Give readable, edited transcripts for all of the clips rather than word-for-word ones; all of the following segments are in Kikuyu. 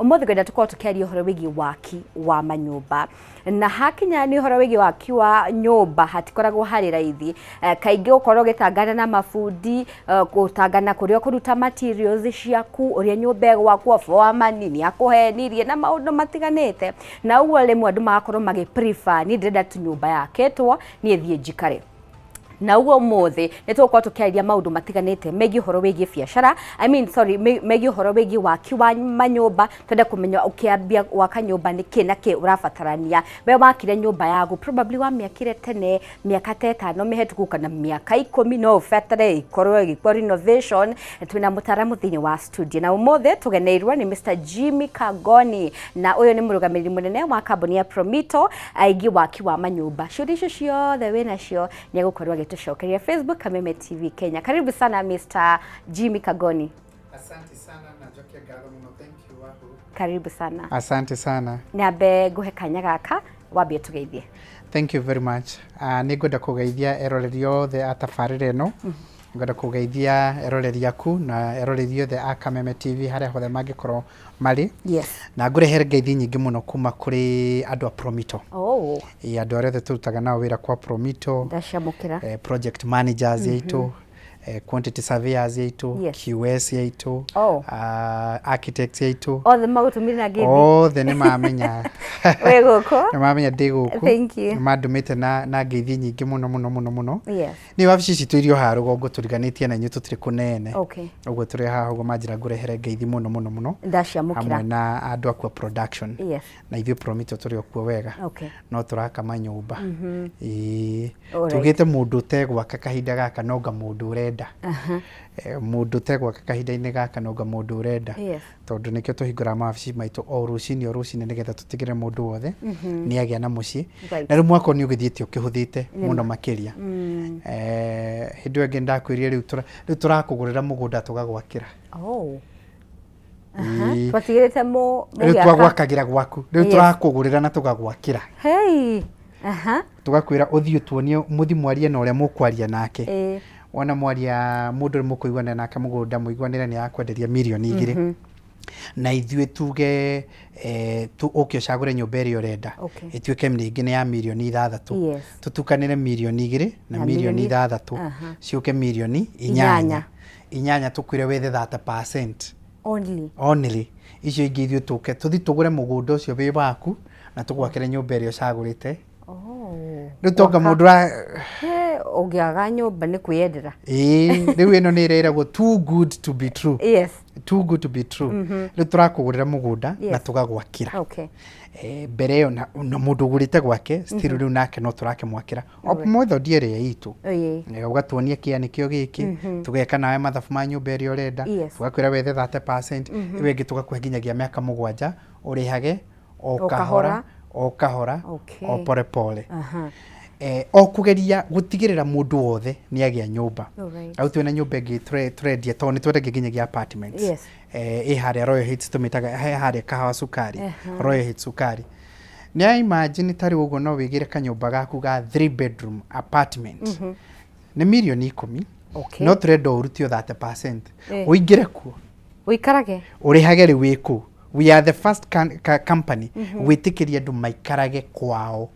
Ũmũthĩ ngwenda tũkorwo tũkĩaria ũhoro wĩgiĩ waki wa manyũmba. Na hakinya nĩ ũhoro wĩgiĩ waki wa nyũmba hatikoragwo harĩ raithi. Kaingĩ gũkorwo ũgĩtangana na mabundi, gũtangana kũrĩa ũkũruta materials ciaku, ũrĩa nyũmba ĩgwakwo, foreman nĩ akũhenirie na maũndũ matiganĩte. Na ũguo rĩmwe andũ magakorwo magĩ prefer niĩ ndĩrenda tu nyũmba yakĩtwo niĩ thiĩ njikare. Na ũguo ũmũthĩ nĩ tũgũkorwo tũkĩarĩria maũndũ matiganĩte megiĩ ũhoro wĩgiĩ biacara, I mean sorry, megiĩ ũhoro wĩgiĩ waki wa manyũmba. Twende kũmenya ũkĩambia gwaka nyũmba nĩ kĩ na kĩ ũrabatarania. We wakire nyũmba yaku, probably wamĩakire tene mĩaka ta 5 mĩhetũku kana mĩaka 10, no ũbatare ĩkorwo ĩgĩkwo renovation. Twĩna mũtaaramu thĩinĩ wa studio na ũmũthĩ tũgeneirwo nĩ Mr Jimmy Kagoni, na ũyũ nĩ mũrũgamĩrĩri mũnene wa kambuni ya Promito aingĩ waki wa manyũmba. Ciũria icio ciothe wĩnacio nĩ egũkorwo agĩtũcokeria. Facebook, Kameme TV Kenya. Karibu sana, Mr Jimmy Kagoni. Asante sana na njoke ngatho mũno. Thank you, Wahu. Karibu sana. Asante sana. Nyambe nguhe kanya gaka wambie tũgeithie. Thank you very much. Nĩ ngwenda kũgeithia eroreri othe a tabarĩra ĩno. Ngwenda kũgeithia eroreri aku na eroreri othe a Kameme TV harĩa hothe mangĩkorwo marĩ. Na ngũrehere ngeithi nyingĩ mũno kuma kũrĩ andũ a Promito. Ĩĩ, andũ arĩa othe tũrutaga nao wĩra kwa Promito. Ndacamũkĩra. Project managers aitũ, quantity surveyors aitũ, QS aitũ, architects aitũ. Othe magũtũmire na ngeithi. Othe nĩ mamenya. Wĩ gũkũ? Nĩ mamenya ndĩ gũkũ. Thank you. Nĩ mandũmĩte na ngeithi nyingĩ mũno mũno mũno mũno. Nĩ wabici citũ irio haha rũgongo tũriganĩtie na inyuĩ, tũtirĩ kũnene. Ũguo tũrĩ haha ũguo manjĩra ngũrehere ngeithi mũno mũno mũno. Ndacamũkĩra. Hamwe na andũ aku a production. Na ithuĩ Promito tũrĩ o kuo wega. No tũraka manyũmba. Ĩĩ. Tugĩte mũndũ ũtegwaka kahinda gaka nonga mũndũ ũrenda. Mũndũ ũtegwaka kahinda-inĩ gaka nonga mũndũ ũrenda. Tondũ nĩkĩo tũhingũraga mawabici maitũ o rũcinĩ o rũcinĩ nĩgetha tũtigĩrĩre mũndũ wothe nĩ agĩa na mũciĩ. Na rĩu mwaka ũyũ nĩ ũgĩthiĩte ũkĩhũthĩte mũno makĩria. Hĩndĩ ĩyo ĩngĩ nĩndakwĩrire rĩu tũrakũgũrĩra mũgũnda tũgagwakĩra. Ĩĩ. Twatigĩrĩte Rĩu mũgĩaka. Twagwakagĩra gwaku, rĩu tũrakũgũrĩra na tũgagwakĩra. Hey. Aha. Tũgakwĩra ũthiĩ ũtuonie, mũthiĩ mwarie na ũrĩa mũkwaria nake. Wona mwaria mũndũ ũrĩa mũkũiguana nake mũgũnda, mũiguanĩre nĩ akwenderia mirioni 2, na ithuĩ tuge ũke ũcagũre nyũmba ĩrĩa ũrenda, ĩtuĩke rĩngĩ nĩ ya mirioni 6. Tũtukanĩre mirioni 2 na Na mirioni mirioni 6, ciũke mirioni 8. 8 8. Tũkwĩre wethe 30% Only. Only. Icio ingĩ ithuĩ tũke tũthi tũgũre mũgũnda ũcio wĩ waku na tũgwakĩre nyũmba ĩrĩa ũcagũrĩte. Rĩu tonga mũndũ Ũngĩaga nyũmba nĩ kwĩyendera. Ĩĩ, rĩu ĩno nĩ ĩrĩa ĩragwo too good to be true. Too good to be true. Rĩu tũrakũgũrĩra mũgũnda na tũgagwakĩra. Mbere ĩyo na mũndũ ũgũrĩte gwake still rĩu nake no tũrakĩmwakĩra o method ĩrĩa itũ. Ũgatuonia kĩa nĩkĩo gĩkĩ, tũgeka nawe mathabu ma nyũmba ĩrĩa ũrenda, tũgakwĩra wethe 30%, ĩyo ĩngĩ tũgakũhe nginyagia mĩaka 7 ũrĩhage o O kahora kahora. O kahora, o pole pole. O kũgeria gũtigĩrĩra mũndũ wothe nĩ agĩa nyũmba. Hau twĩna nyũmba ĩngĩ tũrendia tondũ nĩ twendagia nginyagia apartments. Ĩ harĩa Royal Heights, tũmĩtaga he harĩa Kahawa Sukari, Royal Heights Sukari. Nĩ imagine ta rĩu ũguo no wĩgĩre kanyũmba gaku ga three bedroom apartment nĩ mirioni 10, no tũrenda ũrute o 30%, ũingĩre kuo, Ũikarage. Ũrĩhage rĩu wĩ kũu. We are the first company gwĩtĩkĩria andũ maikarage kwao,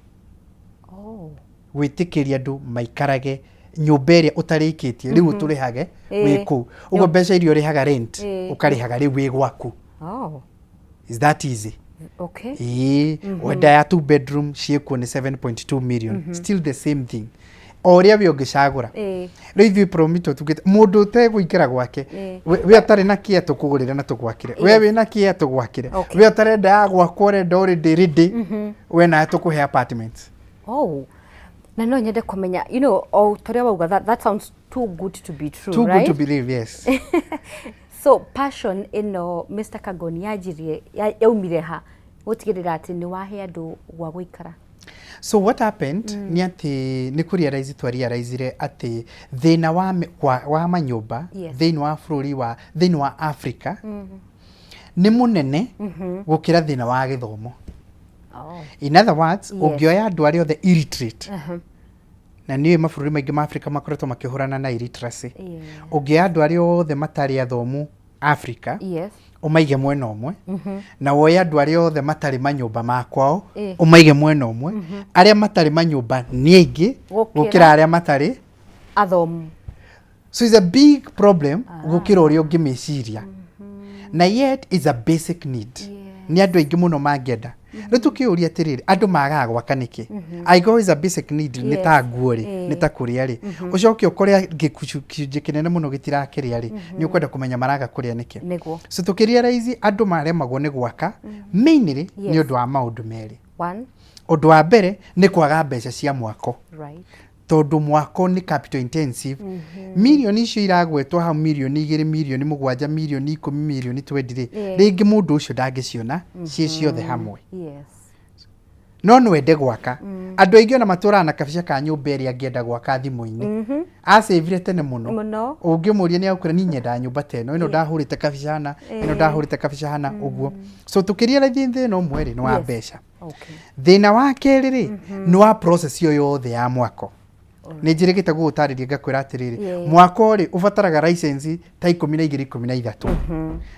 gwĩtĩkĩria andũ maikarage nyũmba ĩrĩa ũtarĩkĩtie rĩu ũtũrĩhage wĩ kũu ũguo, mbeca iria ũrĩhaga rent ũkarĩhaga rĩu wĩ gwaku. Is that easy? Ĩĩ, wenda ya two bedroom ciĩkuo nĩ 7.2 million, still the same thing o ũrĩa we ũngĩcagũra. Rĩu ithuĩ Promito tugĩte mũndũ ũtegũikara gwake, we ũtarĩ na kĩa tũkũgũrĩre na tũgwakĩre, we wĩna kĩa tũgwakĩre, we ũtarenda ya gwakwo ũrenda already ready, we nawe tũkũhe apartments. Oh. Na no nyende kũmenya, o torĩa wauga, that sounds too good to be true, Too right? good to believe, yes. So passion ĩno, Mr. Kagoni, yanjirie yaumire ha gũtigĩrĩra atĩ nĩ wahe andũ gwa gũikara? So what happened nĩ atĩ nĩ kũ realize twa realizire atĩ thĩna wa manyũmba thĩinĩ wa bũrũri wa thĩinĩ wa Africa nĩ mũnene gũkĩra thĩna wa gĩthomo. In other words, ũngĩoya andũ arĩa othe illiterate, na nĩ mabũrũri maingĩ ma Africa makoretwo makĩhũrana na illiteracy, ũngĩoya andũ arĩa othe matarĩ athomu Africa, Ũmaige mwena ũmwe na woe andũ arĩa othe matarĩ manyũmba ma kwao, ũmaige mwena ũmwe. Arĩa matarĩ manyũmba nĩ aingĩ Gũkĩra- gũkĩra arĩa matarĩ athomu. So it's a big problem gũkĩra ũrĩa ũngĩmĩciria, na yet it's a basic need. Nĩ andũ aingĩ mũno mangĩenda. Rĩu tũkĩũria atĩrĩrĩ, andũ magaga gwaka nĩkĩ angĩkorwo is a basic need? Nĩ ta nguo rĩ, nĩ ta kũrĩa rĩ, ũcoke ũkore gĩcunjĩ kĩnene mũno gĩtirakĩrĩa rĩ, nĩ ũkwenda kũmenya maraga kũrĩa nĩkĩ. So tũkĩrealize andũ maremagwo nĩ gwaka mainly nĩ ũndũ wa maũndũ merĩ. One. Ũndũ wa mbere nĩ kwaga mbeca cia mwako, tondũ mwako nĩ capital intensive. Mirioni icio iragwetwo hau, 2 mirioni, 7 mirioni, 10 mirioni, 20 mirioni rĩ, rĩngĩ mũndũ ũcio ndangĩciona ciĩ ciothe hamwe. No no ende gwaka. Andũ aingĩ ona matũraga na kabica ka nyũmba ĩrĩa angĩenda gwaka thimũ-inĩ, acĩvire tene mũno. Ũngĩmũria nĩ agũkwĩra, "Niĩ nyendaga nyũmba ta ĩno, ĩno ndahũrĩte kabica hana, ĩno ndahũrĩte kabica hana." Ũguo so tũkĩrealize thĩna ũmwe rĩ nĩ wa mbeca. Thĩna wa kerĩ rĩ nĩ wa process ĩyo yothe ya mwako. Nĩ njĩrĩgĩte gũgũtarĩria ngakwĩra atĩrĩrĩ, mwako rĩ ũbataraga license ta 12, 13,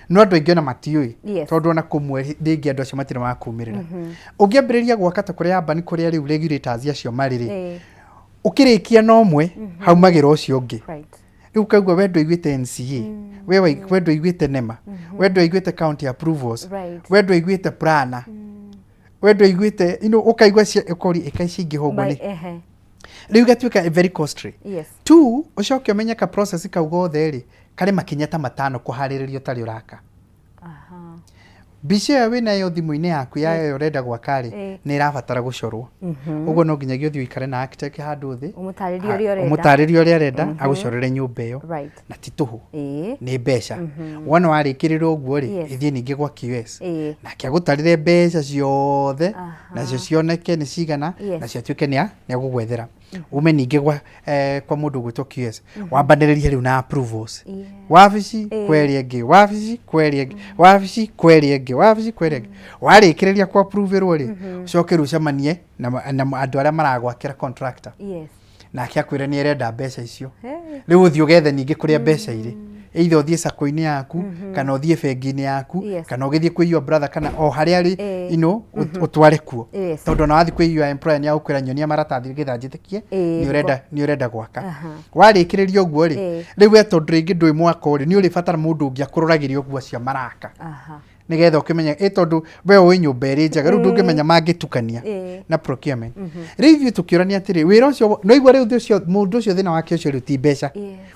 no andũ aingĩ ona matiũĩ, tondũ ona kũmwe rĩngĩ andũ acio matirĩ makumĩrĩra. Ũngĩambĩrĩria gwaka ta kũrĩa urban, kũrĩa rĩu regulators acio marĩ rĩ, ũkĩrĩkia na ũmwe haumagĩra ũcio ũngĩ. Rĩu ũkaigua we ndũiguĩte NCA, we ndũiguĩte NEMA, we ndũiguĩte county approvals, we ndũiguĩte plana, we ndũiguĩte ũkaigua ũkoria ĩka cingĩha ũguo nĩ rĩu igatuĩka very costly. Two, ũcoke ũmenye ka process kau gothe rĩ karĩ makinya ta 5 kũharĩrĩrio ũtarĩ ũraka. Mbica ĩyo wĩnayo thimũ-inĩ yaku ya ĩyo ũrenda gwaka rĩ, nĩ ĩrabatara gũcorwo. Ũguo no nginyagia ũthiĩ ũikare na architect handũ thĩ, Ũmũtarĩrie ũrĩa ũrenda. Ũmũtarĩrie ũrĩa arenda, agũcorere nyũmba ĩyo. Na ti tũhũ, nĩ mbeca. Wona warĩkĩrĩra ũguo rĩ, ĩthiĩ ningĩ gwa QS, nake agũtarĩre mbeca ciothe, nacio cioneke nĩ cigana, nacio atuĩke nĩ agũgwethera. Ume ningĩ kwa mũndũ ũgwĩtwo QS, wambanĩrĩrie rĩu na approvals, wabici kwa ĩrĩa ĩngĩ, wabici kwa ĩrĩa ĩngĩ, wabici kwa ĩrĩa ĩngĩ, wabici kwa ĩrĩa ĩngĩ. Warĩkĩrĩria kwa approverwo rĩ, ũcoke rĩu ũcemanie na andũ arĩa maragwakĩra, contractor, nake akwĩre nĩ arenda mbeca icio. Rĩu ũthiĩ ũgethe ningĩ kũrĩa mbeca irĩ, either ũthiĩ sacco-inĩ yaku, kana ũthiĩ bengi-inĩ yaku, kana ũgĩthiĩ kwĩ your brother, kana o harĩa rĩ, ũtware kuo, tondũ ona wathiĩ kwĩ your employer nĩ agũkwĩra, "Nyonia maratathi nĩgetha njĩtĩkie nĩ ũrenda gwaka." Warĩkĩrĩria ũguo rĩ, rĩu we tondũ rĩngĩ ndũĩ mwako rĩ, nĩ ũrĩbatara mũndũ ũngĩ akũroragĩre ũguo acio maraka, nĩgetha ũkĩmenye ĩ tondũ we ũĩ nyũmba ĩrĩ njega, rĩu ndũngĩmenya mangĩtukania na procurement. Rĩu ithuĩ tũkĩũrania atĩrĩ, wĩra ũcio no igua rĩu ũcio mũndũ ũcio thĩna wake ũcio rĩu ti mbeca,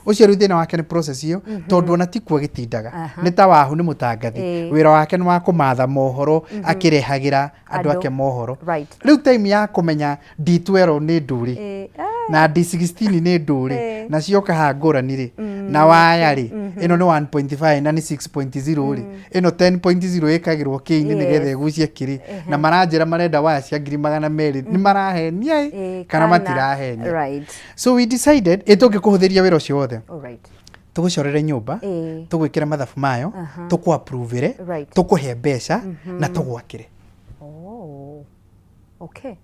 ũcio rĩu thĩna wake nĩ process ĩyo, tondũ ona tikuo gĩtindaga. Nĩ ta wahu nĩ mũtangathi, wĩra wake nĩ wa kũmatha mohoro akĩrehagĩra andũ Andũ. ake mohoro. Rĩu time ya kũmenya D12 nĩ ndũrĩ na D16 nĩ ndũrĩ na cioka haha ngũrani rĩ, na waya rĩ, ĩno nĩ 1.5 na nĩ 6.0 rĩ, ĩno 10.0 ĩkagĩrwo kĩ-inĩ nĩgetha ĩgucie kĩrĩ, na maranjĩra marenda waya cia 200,000, nĩ marahenia ĩ kana matirahenia? So we decided ĩ tũngĩkũhũthĩria wĩra ũcio wothe, tũgũcorere nyũmba, tũgwĩkĩre mathabu mayo, tũkũ-approve-ĩre, tũkũhe mbeca na tũgwakĩre. Oh. Okay.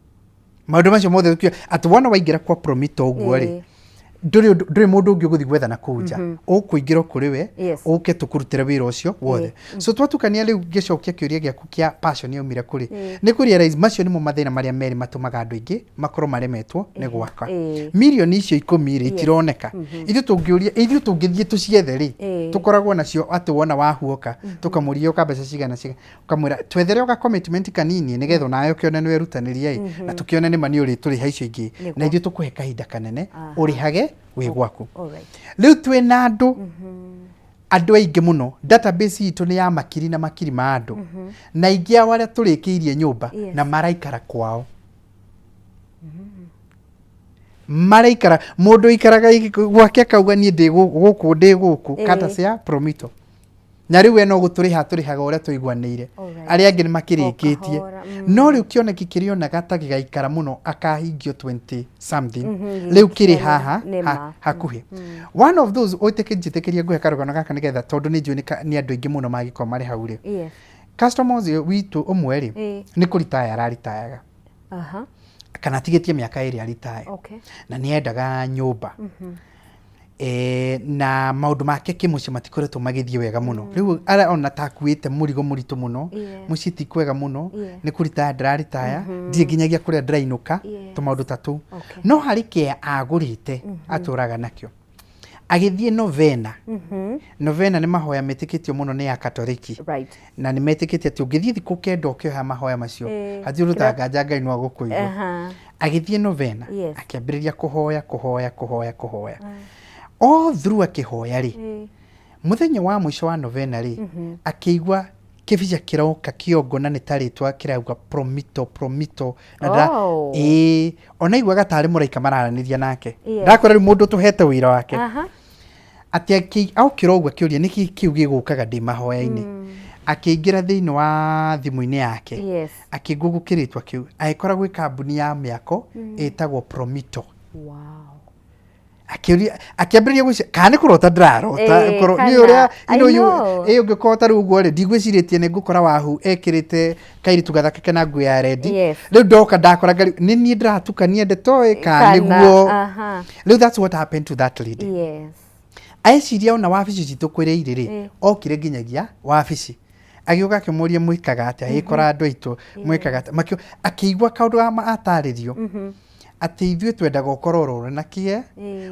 Maũndũ macio mothe tũkiuga atĩ wona waingĩra kwa Promito ũguo rĩ, ndũrĩ mũndũ ũngĩ ũgũthiĩ gwetha na kũu nja, ũkũingĩra kũrĩ we, ũke tũkũrutĩre wĩra ũcio wothe. So twatukania rĩu, ngĩcokia kĩũria gĩaku kĩa passion yaumire kũrĩ nĩ kũ realize macio nĩmo mathĩna marĩa merĩ matũmaga andũ aingĩ makorwo maremetwo nĩ gwaka. 10 mirioni icio rĩ itironeka. Ithuĩ tũngĩũria, ithuĩ tũngĩthiĩ tũciethe rĩ, tũkoragwo nacio atĩ wona wahuoka tũkamũria ũka mbeca cigana cigana, ũkamwĩra twethere ũga commitment kanini nĩgetha onawe ũkĩone nĩ werutanĩria ĩ, na tũkĩone nĩma nĩ ũrĩtũrĩha icio ingĩ, na ithuĩ tũkũhe kahinda kanene ũrĩhage wĩ gwaku. Rĩu twĩna andũ aingĩ mũno, database itũ nĩ ya makiri na makiri ma andũ, na aingĩ ao arĩa tũrĩkĩirie nyũmba na maraikara kwao, maraikara, mũndũ ũikaraga gwake akauga, "Niĩ ndĩ gũkũ, ndĩ gũkũ," kata cia Promito, na rĩu we no gũtũrĩha tũrĩhaga ũrĩa tũiguanĩire. Arĩa angĩ nĩ makĩrĩkĩtie. O kahora. No rĩu kĩoneki kĩrĩonaga ta gĩgaikara mũno akahingio 20 something, rĩu kĩrĩ haha Nĩma. hakuhĩ. One of those ũtĩkĩ njĩtĩkĩrie ngũhe karũgano gaka nĩgetha, tondũ nĩ njũĩ nĩ andũ aingĩ mũno mangĩkorwo marĩ hau rĩ, customers witũ ũmwe rĩ, nĩ kũritaya araritayaga, kana atigĩtie mĩaka 2 aritaye, na nĩ endaga nyũmba. Na maũndũ make kĩmũciĩ matikoretwo magĩthiĩ wega mũno. Rĩu arona ta akuĩte mũrigo mũritũ mũno. Mũciĩ ti kwega mũno. Nĩ kũritaya ndĩraritaya, ndirĩ nginyagia kũrĩa ndĩrainũka. Tũmaũndũ ta tũu. No harĩ kĩa agũrĩte atũraga nakĩo. Agĩthiĩ novena. Novena nĩ mahoya metĩkĩtio mũno nĩ Akatoliki. Na nĩ metĩkĩtie atĩ ũngĩthiĩ thikũ 9 ũkĩhoya mahoya macio, hatirĩ ũndũ ta nganja Ngai no agũkũigua. Agĩthiĩ novena. Akĩambĩrĩria kũhoya, kũhoya, kũhoya, kũhoya. All through akĩhoya rĩ, mũthenya wa mũico wa novena rĩ, akĩigua kĩbica kĩroka kĩongo na nĩ ta rĩtwa kĩrauga Promito, Promito. Na ĩĩ, ona aiguaga tarĩ mũraika mararanĩria nake. Ndakora rĩu mũndũ tũhete wĩra wake. Atĩ aokĩra ũguo akĩũria nĩkĩ kĩu gĩgũkaga ndĩ mahoya-inĩ. Akĩingĩra thĩinĩ wa thimũ-inĩ yake. Akĩngugu kĩrĩtwa kĩu. Agĩkora gwĩ kambuni ya mĩako ĩtagwo Promito. Akĩũria, akĩambĩrĩria gwĩciria kana nĩ kũrota ndĩrarota. Nĩ ũrĩa, you know, you, ũngĩkorwo ta rĩu ũguo rĩ, ndigwĩcirĩtie nĩ ngũkora Wahu ekĩrĩte kairĩtu gathaka kena nguo ya rendi. Rĩu ndoka ndakora ngari, nĩ niĩ ndĩratukania ndeto ĩ, kana nĩguo. Rĩu that's what happened to that lady. Eciria ona wabici citũ kũrĩa irĩ rĩ, okire nginyagia wabici. Agĩũka akĩmũria mwĩkaga atĩa, agĩkora andũ aitũ mwĩkaga atĩa. Akĩigua kaũndũ atarĩrio. Atĩ ithuĩ twendaga ũkorwo ũrĩ na kĩe,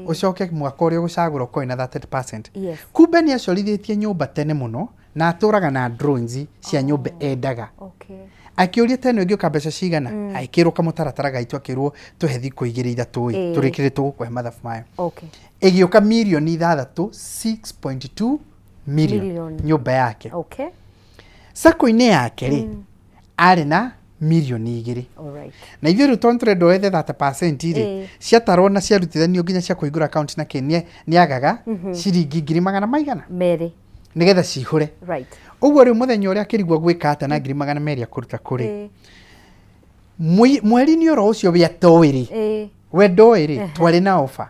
ũcoke mwaka ũrĩa ũgũcagũra ũkorwo na 30%. Kumbe nĩ acorithĩtie nyũmba tene mũno na atũraga na drawings cia nyũmba endaga. Akĩũria tene ĩngĩũka mbeca cigana, agĩkĩrwo kamũtaratara gaitũ, akĩrwo tũhe thikũ igĩrĩ ithatũ ĩ, tũrĩkĩrĩ tũgũkũhe mathabu mayo. Ĩgĩũka mirioni ithathatũ, 6.2 million nyũmba yake. Sacco-inĩ yake rĩ, arĩ na mirioni 2. Na ithuĩ rĩu tondũ tũrenda wethe 30% rĩ, ciatarwo na ciarutithanio nginya cia kũhingũra account na kĩ, nĩ agaga ciringi ngiri magana maigana? Merĩ. Nĩgetha cihũre. Ũguo rĩu mũthenya ũrĩa akĩrigwo gwĩka atĩa na ngiri magana merĩ akũruta kũrĩ. Mweri-inĩ oro ũcio we atoĩ rĩ, we ndoĩ rĩ, twarĩ na offer.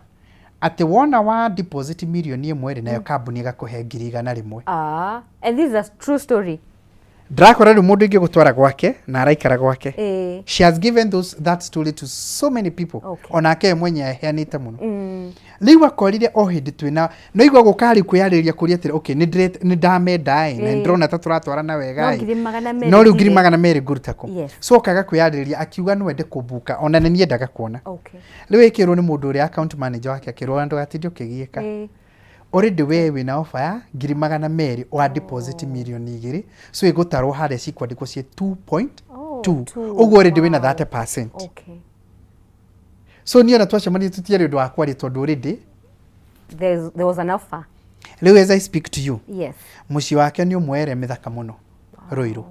Atĩ wona wa deposit mirioni 1 rĩ, nayo kambuni ĩgakũhe ngiri igana rĩmwe. And this is a true story. Ndĩrakora rĩu mũndũ ingĩgũtwara gwake na araikara gwake. She has given that story to so many people. Onake we mwenye aheanĩte mũno. Rĩu akorire o hĩndĩ twĩna, no igua gũka rĩu kwĩyarĩrĩria kũria atĩrĩ, okay, nĩ ndamenda ĩ, na ndĩrona ta tũratwarana wega No ĩ. ngiri magana merĩ No rĩu ngiri ndirĩ. magana merĩ ngũruta kũ? So okaga kwĩyarĩrĩria akiuga no ende kũmbuka, ona nĩ niendaga kuona. Rĩu ĩkĩrwo nĩ mũndũ ũrĩa account manager wake akĩrwo ndũgatinde ũkĩgiĩka. Already we wĩna offer ya ngiri magana merĩ wa deposit mirioni 2, so ĩgũtarwo harĩa cikwandĩkwo ciĩ two point two. Two. Ũguo already wĩna 30%. So niĩ ona twacemania tũtiarĩ ũndũ wa kwaria tondũ already There was an offer. Rĩu as I speak to you, mũciĩ wake nĩ ũmwe ĩrĩa mĩthaka mũno, Ruiru.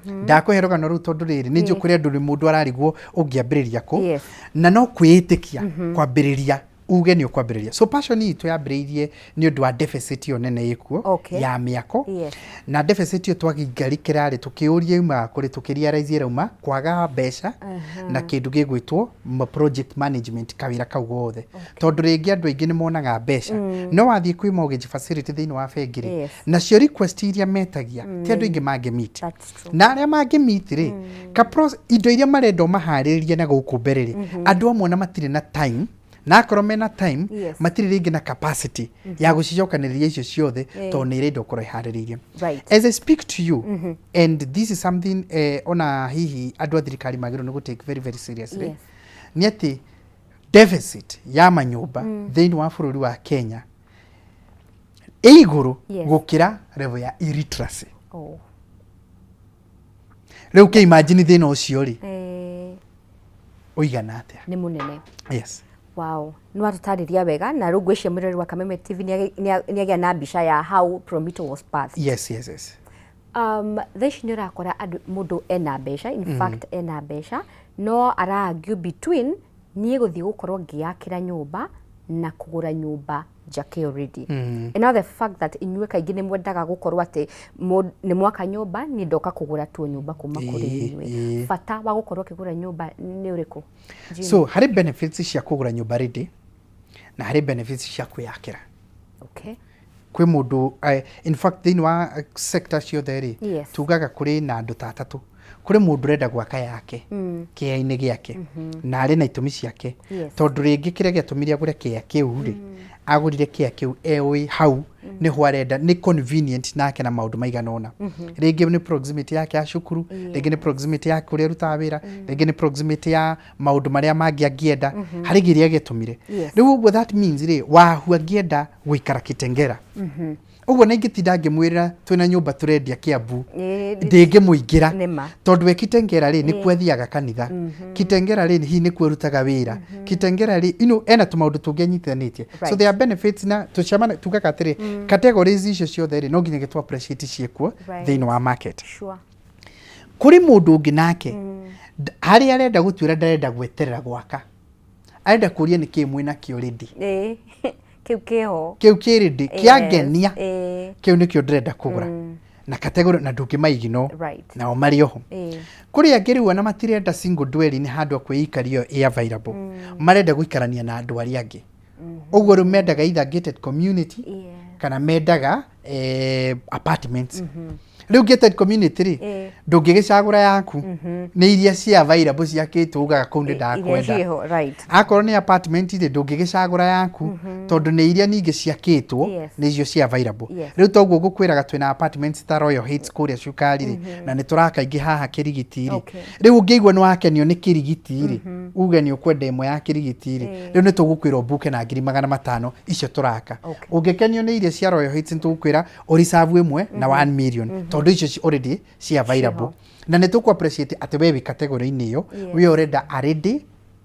Ndakũhe rũgano rũu tondũ rĩrĩ, nĩ njũĩ kũrĩ andũ rĩ mũndũ ararigwo ũngĩambĩrĩria kũ. Na no kwĩĩtĩkia kwambĩrĩria uge nĩ ũkwambĩrĩria. So passion itũ yambĩrĩirie nĩ ũndũ wa deficit ĩyo nene ĩkuo ya mĩako. Na deficit ĩyo twagingarĩkĩra rĩ, tũkĩũria yumaga kũrĩ, tũkĩrealize ĩrauma kwaga mbeca na kĩndũ gĩgwĩtwo project management kawĩra kau gothe. Tondũ rĩngĩ andũ aingĩ nĩ monaga mbeca. No wathiĩ kwĩ mortgage facility thĩinĩ wa bengi rĩ, nacio request iria metagia, ti andũ aingĩ mangĩ meet. That's true. Na arĩa mangĩ meet rĩ, indo iria marenda ũmaharĩrĩrie na gũkũ mbere rĩ, andũ amwe ona matirĩ na time, na akorwo mena time, matirĩ rĩngĩ na capacity ya gũcicokanĩrĩria icio ciothe, tondũ nĩ irenda ũkorwo iharĩrĩirie. As I speak to you, and this is something, ona hihi andũ a thirikari magĩrĩirwo nĩ gũ take very, very seriously, nĩ atĩ deficit ya manyũmba thĩinĩ wa bũrũri wa Kenya ĩ igũrũ gũkĩra level ya illiteracy. Rĩu kĩ imagine thĩna ũcio rĩ, ũigana atĩa? Nĩ mũnene. Yes. Wow. Nĩ watũtarĩria wega na rĩu ngwĩciria mwĩroreri wa Kameme TV nĩ agĩa na mbica ya how Promito was birthed. Yes. Thaa ici nĩ ũrakora andũ, mũndũ ena mbeca, in fact ena mbeca, no ara argue between niĩ gũthiĩ gũkorwo ngĩakĩra nyũmba na kũgũra nyũmba njake already. And now the fact that inyuĩ kaingĩ nĩ mwendaga gũkorwo atĩ nĩ mwaka nyũmba, niĩ ndoka kũgũra tu nyũmba kuma kũrĩ inyuĩ. Bata wa gũkorwo ũkĩgũra nyũmba nĩ ũrĩkũ? Jimmy? So harĩ benefits cia kũgũra nyũmba ready na harĩ benefits cia kwĩyakĩra. Kwĩ mũndũ, in fact thĩinĩ wa sector ciothe rĩ, tugaga kũrĩ na andũ ta atatũ. Kũrĩ mũndũ ũrenda gwaka yake kĩea-inĩ gĩake na arĩ na itũmi ciake, tondũ rĩngĩ kĩrĩa gĩatũmire agũre kĩea kĩu rĩ, agũrire kĩea kĩu eũĩ hau nĩho arenda, nĩ convenient nake na maũndũ maigana ũna. Rĩngĩ nĩ proximity yake ya cukuru, rĩngĩ nĩ proximity ya kũrĩa arutaga wĩra, rĩngĩ nĩ proximity ya maũndũ marĩa mangĩ angĩenda harĩ kĩrĩa gĩatũmire. Rĩu ũguo that means rĩ, Wahu angĩenda gũikara Kitengela, ũguo na ingĩtinda ngĩmwĩra twĩna nyũmba tũrendia Kiambu, ndĩngĩmũingĩra. Nĩma. Tondũ we Kitengela rĩ, nĩkuo athiaga kanitha, Kitengela rĩ, hihi nĩkuo arutaga wĩra, Kitengela rĩ, ena tũmaũndũ tũngĩ anyitithanĩtie. So there are benefits na tũcemana tugaga atĩrĩ, categories icio ciothe rĩ, no nginyagia tũ appreciate ciĩkuo thĩinĩ wa market. Kũrĩ mũndũ ũngĩ nake harĩa arenda gũtuĩra, ndarenda gweterera gwaka, arenda kũria nĩ kĩĩ mwĩna kĩo ready. Ĩĩ, kĩu kĩho. Kĩu kĩ ready, kĩangenia, kĩu nĩkĩo ndĩrenda kũgũra na category na ndũngĩmaigino. Nao marĩ oho. Kũrĩ angĩ rĩu ona matirenda single dwelling, handũ a kwĩikaria ĩ available, marenda gũikarania na andũ arĩa angĩ. Ũguo rĩu mendaga either gated community kana mendaga apartments. Rĩu gated community rĩ, ndũngĩgĩcagũra yaku, nĩ iria cia available ciakĩtwo, ugaga kũu nĩ iria ndakwenda. Ciĩho, right. Akorwo nĩ apartment rĩ, ndũngĩgĩcagũra yaku tondũ nĩ iria ningĩ ciakĩtwo, nĩcio cia available. Rĩu toguo ngũkwĩraga twĩna apartments ta Royal Heights kũrĩa Cukari rĩ, na nĩ tũraka ingĩ haha Kĩrigiti rĩ. Rĩu ũngĩigua nĩ wakenio nĩ Kĩrigiti rĩ, uge nĩ ũkwenda ĩmwe ya Kĩrigiti rĩ, rĩu nĩ tũgũkwĩra ũmbuke na 500,000 icio tũraka. Ũngĩkenio nĩ iria cia Royal Heights, nĩ tũgũkwĩra ũreserve ĩmwe na 1 million tondũ icio already ci available, na nĩ tũkũ appreciate atĩ we wĩ category-inĩ ĩyo, we ũrenda a ready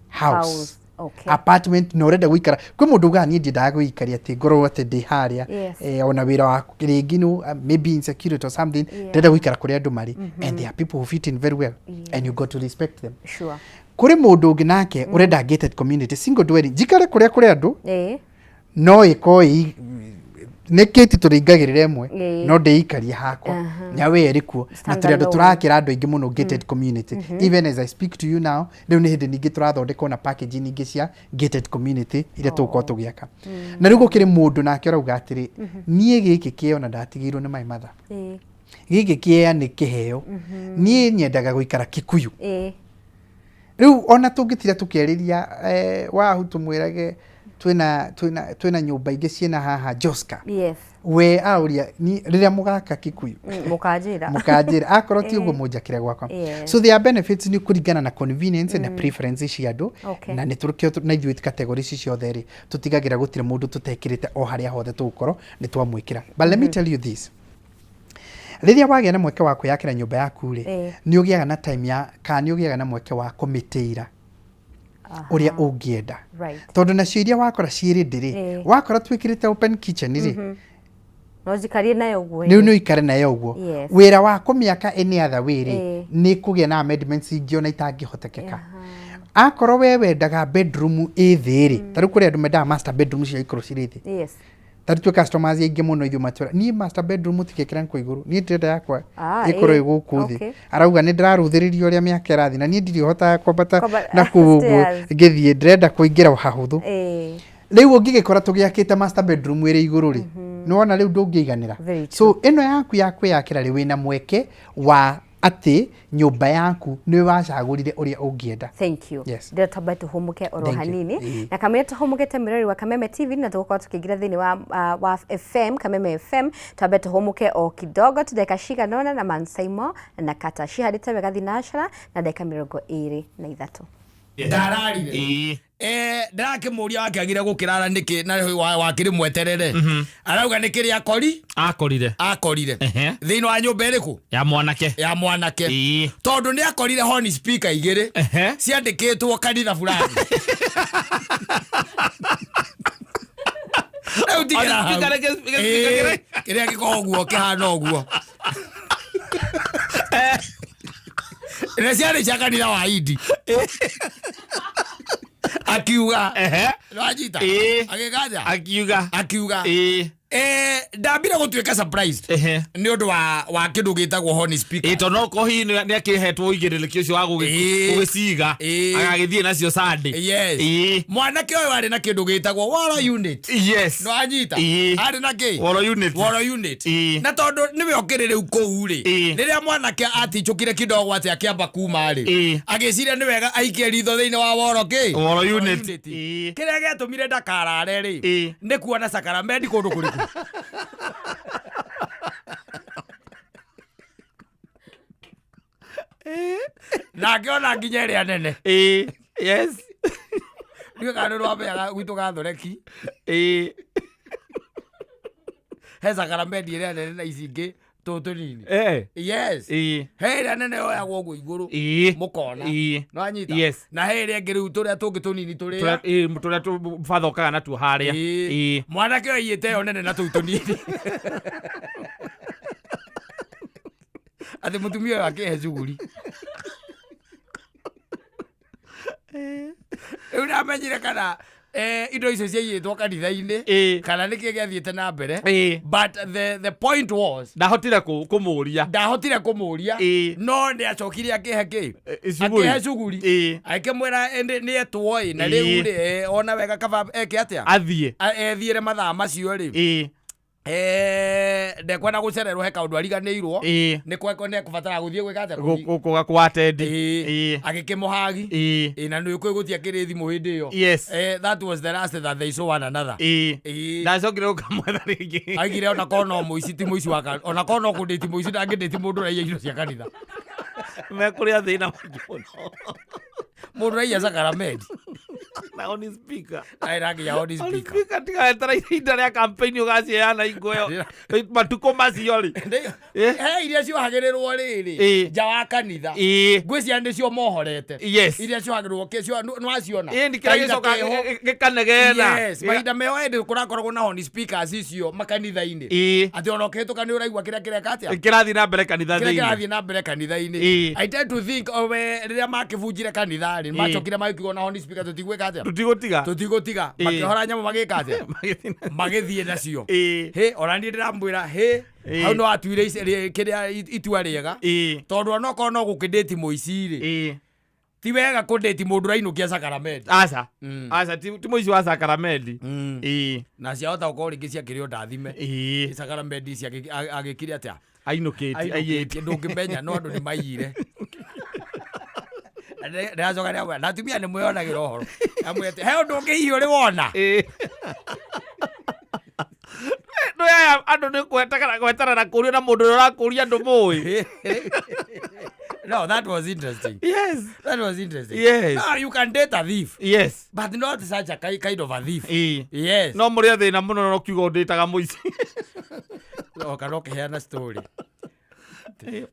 house, House, okay. Apartment na ũrenda gũikara. Kwĩ mũndũ ugaga niĩ ndiendaga gwĩikaria atĩ ngorwo atĩ ndĩ harĩa, ona wĩra wa rĩngĩ no maybe insecurity or something, ndĩrenda gũikara kũrĩa andũ marĩ, and there are people who fit in very well and you got to respect them. Kũrĩ mũndũ ũngĩ nake ũrenda gated community, single dwelling, njikare kũrĩa kũrĩ andũ, no ĩkorwo ĩ nĩ kĩti tũrĩingagĩrĩra ĩmwe, no ndĩikarie hakwa na we ĩrĩ kuo, na tũrĩ andũ Standalone. tũrakĩra andũ aingĩ mũno gated community. Even as I speak to you now, rĩu nĩ hĩndĩ ningĩ tũrathondeka ona package ningĩ cia gated community iria tũgũkorwo tũgĩaka. Na rĩu gũkĩrĩ mũndũ nake ũrauga atĩrĩ, niĩ gĩkĩ kĩo na ndatigĩirwo nĩ my mother, gĩkĩ kĩea nĩ kĩheo, niĩ nyendaga gũikara Kikuyu. Rĩu ona tũngĩtira tũkĩarĩria Wahu tũmwĩrage twĩna nyũmba ingĩ ciĩna haha Joska, we auria ni rĩrĩa mũgaka Kikuyu, Mũkanjĩra. Mũkanjĩra, akorwo ti ũguo mũnjakĩre gwakwa. So there are benefits, nĩ kũringana na convenience na preference cia andũ. Na nĩ tũrĩkĩo na ithuĩ category ici ciothe rĩ, tũtigagĩra gũtirĩ mũndũ tũtekĩrĩte, o harĩa hothe tũgũkorwo nĩ twamwĩkĩra. But let me tell you this, rĩrĩa wagĩa na mweke wa kwĩyakĩra nyũmba yaku rĩ, nĩ ũgĩaga na time ya kana nĩ ũgĩaga na mweke wa kũmĩtĩira ũrĩa ũngĩenda, tondũ nacio iria wakora ciĩ ready rĩ, wakora twĩkĩrĩte open kitchen rĩ, No njikarie nayo ũguo. Rĩu nĩ ũikare nayo ũguo. Wĩra wa kũmĩaka any other way rĩ, nĩ kũgĩa na amendments ingĩ ona itangĩhotekeka. Akorwo we wendaga bedroom ĩ thĩ rĩ, ta rĩu kũrĩ andũ mendaga master bedroom cia ikorwo cirĩ thĩ. Ta rĩu twĩ customers aingĩ mũno ithuĩ matwĩra, niĩ master bedroom mũtigekĩra nĩkũ igũrũ, niĩ ndĩrenda yakwa ĩkorwo ĩ gũkũ thĩ. Arauga nĩ ndĩrarũthĩrĩria ũrĩa mĩaka ĩrathiĩ na niĩ ndirĩ hotaga kwambata na kũu ũguo ngĩthiĩ, ndĩrenda kũingĩra hahũthũ. Rĩu ũngĩgĩkora tũgĩakĩte master bedroom ĩrĩ igũrũ rĩ, nĩwona rĩu ndũngĩiganĩra. Very. So ĩno yaku ya kwĩyakĩra rĩ, wĩna mweke wa atĩ nyũmba yaku nĩ wacagũrire ũrĩa ũngĩenda. Thank you. Yes. Ndĩrenda twambe tũhũmũke oro Thank you. hanini. Na kamũira tũhũmũkĩte, mwĩrori wa Kameme TV, na tũgũkorwo tũkĩingĩra thĩinĩ wa FM, Kameme FM, twambe tũhũmũke o kidogo tũndagĩka cigana ũna na Mansaimo na Kata cihandĩte wega thinacara na ndagĩka 23. Ndararire. Ndĩrakĩmũria wakĩagire gũkĩrara nĩkĩ na wakĩrĩ mweterere, arauga nĩ kĩrĩa akori akorire. Akorire thĩinĩ wa nyũmba ĩrĩkũ? Ya mwanake. Ya mwanake. Tondũ nĩ akorire horn speaker igĩrĩ ciandĩkĩtwo kanitha fulani. Rĩu tigĩra Horn hau. speaker gĩ-speaker Kĩrĩa gĩkoragwo ũguo kĩhana ũguo na ciarĩ cia kanitha wa Indi, akiuga, nĩwanyita? Agĩkanja. Akiuga. Akiuga, Ndambire gũtuĩka surprised nĩ ũndũ wa kĩndũ gĩtagwo horn speaker. Ĩ tondũ no korwo hihi nĩ akĩhetwo ũigĩrĩrĩki ũcio wa gũgĩciga, agagĩthiĩ nacio Sunday. Yes. Mwanake ũyũ arĩ na kĩndũ gĩtagwo woro unit. No anyita? Arĩ na kĩ? Woro unit. Woro unit. Na tondũ nĩwe ũkĩrĩ rĩu kũu rĩ, rĩrĩa mwanake atichũkire kidogo atĩ akĩamba kuma rĩ, agĩciria nĩ wega aikie ritho thĩinĩ wa woro kĩ? Woro unit. Kĩrĩa gĩatũmire ndakarare rĩ, nĩ kuona sakaramendi kũndũ kũrĩkũ? Na akĩona nginya ĩrĩa nene. Yes. Ndiũĩ kana nĩ rwambeaga gwitũ gathoreki. He sakaramendi ĩrĩa nene na ici ingĩ tũtũ tũnini. Yes. He ĩrĩa nene yoyagwo ũguo igũrũ, mũkona. Nĩwanyita? Yes. Na he ĩrĩa ĩngĩ rĩu tũrĩa tũngĩ tũnini tũrĩa. Tũrĩa batha okaga natuo harĩa. Mwanake ũyũ aiyĩte ĩyo nene na tũu tũnini. Atĩ mũtumia ũyũ akĩhe cuguri. Rĩu ndamenyire kana indo icio ciaiyĩtwo kanitha-inĩ, kana nĩkĩ gĩathiĩte na mbere. But the point was, ndahotire kũmũria. Ndahotire kũmũria. No nĩ acokire akĩhe kĩ? Cuguri. Akĩhe cuguri. Akĩmwĩra nĩ etwo ĩ, na rĩu rĩ, ona wega kaba eke atĩa? Athiĩ. Ethiĩre mathaa macio rĩ. Ndekwenda gũcererwo, he kaũndũ ariganĩirwo. Nĩ kweko nĩ ekũbatara gũthiĩ gwĩka atĩa? Gwatendi. Agĩkĩmũhagi. Na nĩ ũkũĩ gũtiakĩrĩ thimũ hĩndĩ ĩyo. That was the last that they saw one another. Ndacokire gũkamwetha rĩngĩ. Aigire ona korwo no mũici ti mũici wa ona korwo no kũndĩti mũici ndangĩndĩti mũndũ ũraiya indo cia kanitha. Mekũrĩa thĩna mũingĩ mũno. Mũndũ ũraiya sakaramendi. Na on speaker. Aĩ nginya on On speaker. speaker, tiga wetereire ihinda rĩa campaign ũgaciheana hingo ĩyo. Matukũ macio rĩ. He iria ciohagĩrĩrwo rĩrĩ nja wa kanitha. Ngwĩciria nĩcio mohorete. Iria ciohagĩrĩrwo nĩwaciona? Ĩĩ, nĩ kĩrĩa Kahinda gĩcoka keho. Gĩkanegena. Yes, mahinda meho hĩndĩ kũrakoragwo na horn speakers icio makanitha-inĩ. Atĩ ona ũkĩhĩtũka nĩ ũraigua kĩrĩa kĩreka atĩa? Kĩrathiĩ na mbere kanitha kĩrĩa thĩinĩ. Kĩrathiĩ na mbere kanitha-inĩ. I tend to think owe rĩrĩa makĩbunjire kanitha rĩ, macokire magĩkiuga na horn speaker tũtigwĩka atĩa? Tũtigũtiga. Tũtigũtiga. Makĩhora nyamũ magĩka atĩa? Magĩthiĩ Magĩthiĩ nacio. Hĩ, ona niĩ ndĩramwĩra hĩ, hau no atuire kĩrĩa itua rĩega, tondũ onokorwo no gũkĩndĩti mũici rĩ, ti wega kũndĩti mũndũ ũrainũkia sakaramendi. Aca. Aca, ti mũici wa sakaramendi. Na ciahota gũkorwo rĩngĩ ciakĩrĩ o ndathime. Sakaramendi ici agĩkire atĩa? Ainũkĩtie, aiyĩte. Ainũkĩtie, ndũngĩmenya, no andũ nĩ maiyire. Ndĩracoka ndĩramwĩra, na atumia nĩ mwĩonagĩra ũhoro. Ndamwĩra atĩ, he ũndũ ũngĩ hihi ũrĩ wona? No aya andũ nĩ gweterera kũrio na mũndũ ũrĩa ũrakũria ndũmũĩ. No, that was interesting. That was interesting. No, you can date a thief. But not such a kind of a thief. Yes. No mũrĩ thĩna mũno no kiugo ndĩtaga mũici. No, kana ũkĩheana story.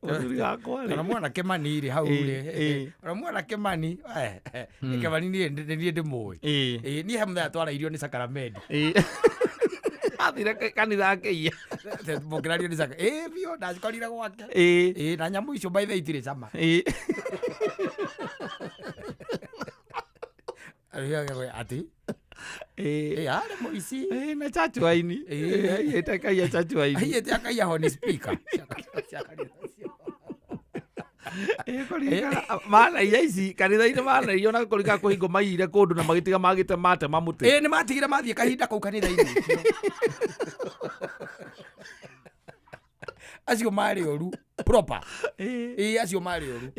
Mũthuri wakwa rĩ. Ona mwana Kĩmani rĩ hau rĩ. Ona mwana Kĩmani, Kĩmani niĩ nĩ niĩ ndĩmũĩ. Niĩ he mũthenya twarairio nĩ sakaramendi. Athire kanitha akĩiya. Mũkĩrario nĩ saka. Ĩĩ biũ ndacikorire gwake. Ĩĩ, na nyamũ icio by the way itirĩ cama. Atĩ arĩ mũici. Ĩĩ, na chachu waini. Aiyĩte akaiya chachu waini. Aiyĩte akaiya horn speaker. Cia kanitha ũcio. Ĩĩ, kũringana manaiya ici kanitha-inĩ manaiya ona kũringana kũhingo maiyire kũndũ na magĩtiga magĩte matema mũtĩ. Ĩĩ, nĩ matigire mathiĩ kahinda kau kanitha-inĩ ũcio. Acio marĩ oru proper. Ĩĩ, acio marĩ oru.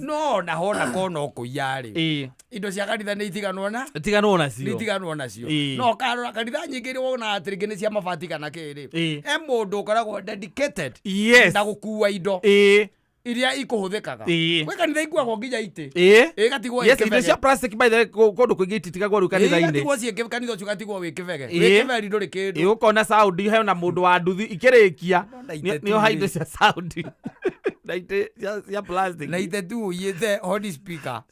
No ona hona kona kũiya rĩ, indo cia kanitha nĩ itiganwo na Tiganwo nĩ nacio. itiganwo nacio. No ũkarora kanitha nyingĩ iria wonaga atĩ rĩngĩ nĩ cia mabati kana kĩ rĩ, he mũndũ ũkoragwo dedicated na gũkua indo iria ikũhũthĩkaga. Gwĩ kanitha ikuagwo nginya itĩ. Ĩgatigwo Yes, indo ĩ cia kĩbege. plastic by the way kũndũ kũingĩ ititigagwo rĩu kanitha-inĩ. Igatigwo ciĩ kanitha ũcio ũgatigwo wĩ kĩbege. Wĩ kĩberi ndũrĩ kĩndũ. Ũkona sound he na mũndũ wa nduthi ikĩrĩkia Na itĩ nĩ oha tu indo rĩ. cia sound na itĩ cia plastic. Na ithe tu ũiyĩte horn speaker.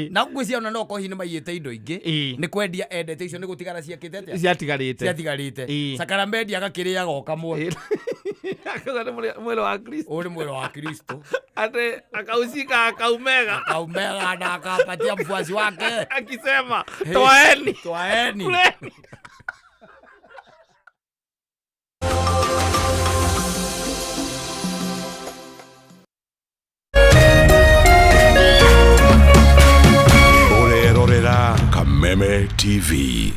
Na ngwĩciria ona no korwo hihi nĩ maiyĩte indo ingĩ, nĩ kwendia endete icio nĩ gũtigara ciakĩte atĩa? Ciatigarĩte. Ciatigarĩte. Sakaramendi agakĩrĩaga o kamwe. Akauga nĩ mwĩrĩ wa Kristo. Ũyũ nĩ mwĩrĩ wa Kristo. Ate akaushika akaumega. Akaumega na akapatia mfuasi wake. Akisema toeni. Toeni. Kuleni. Kameme TV.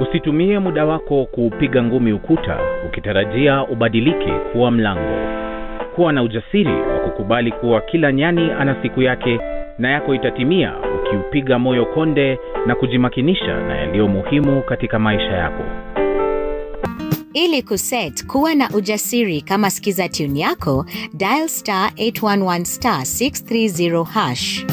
Usitumie muda wako kuupiga ngumi ukuta ukitarajia ubadilike kuwa mlango. Kuwa na ujasiri wa kukubali kuwa kila nyani ana siku yake na yako itatimia ukiupiga moyo konde na kujimakinisha na yaliyo muhimu katika maisha yako. Ili kuset kuwa na ujasiri kama skiza tune yako, dial star 811 star 630 hash.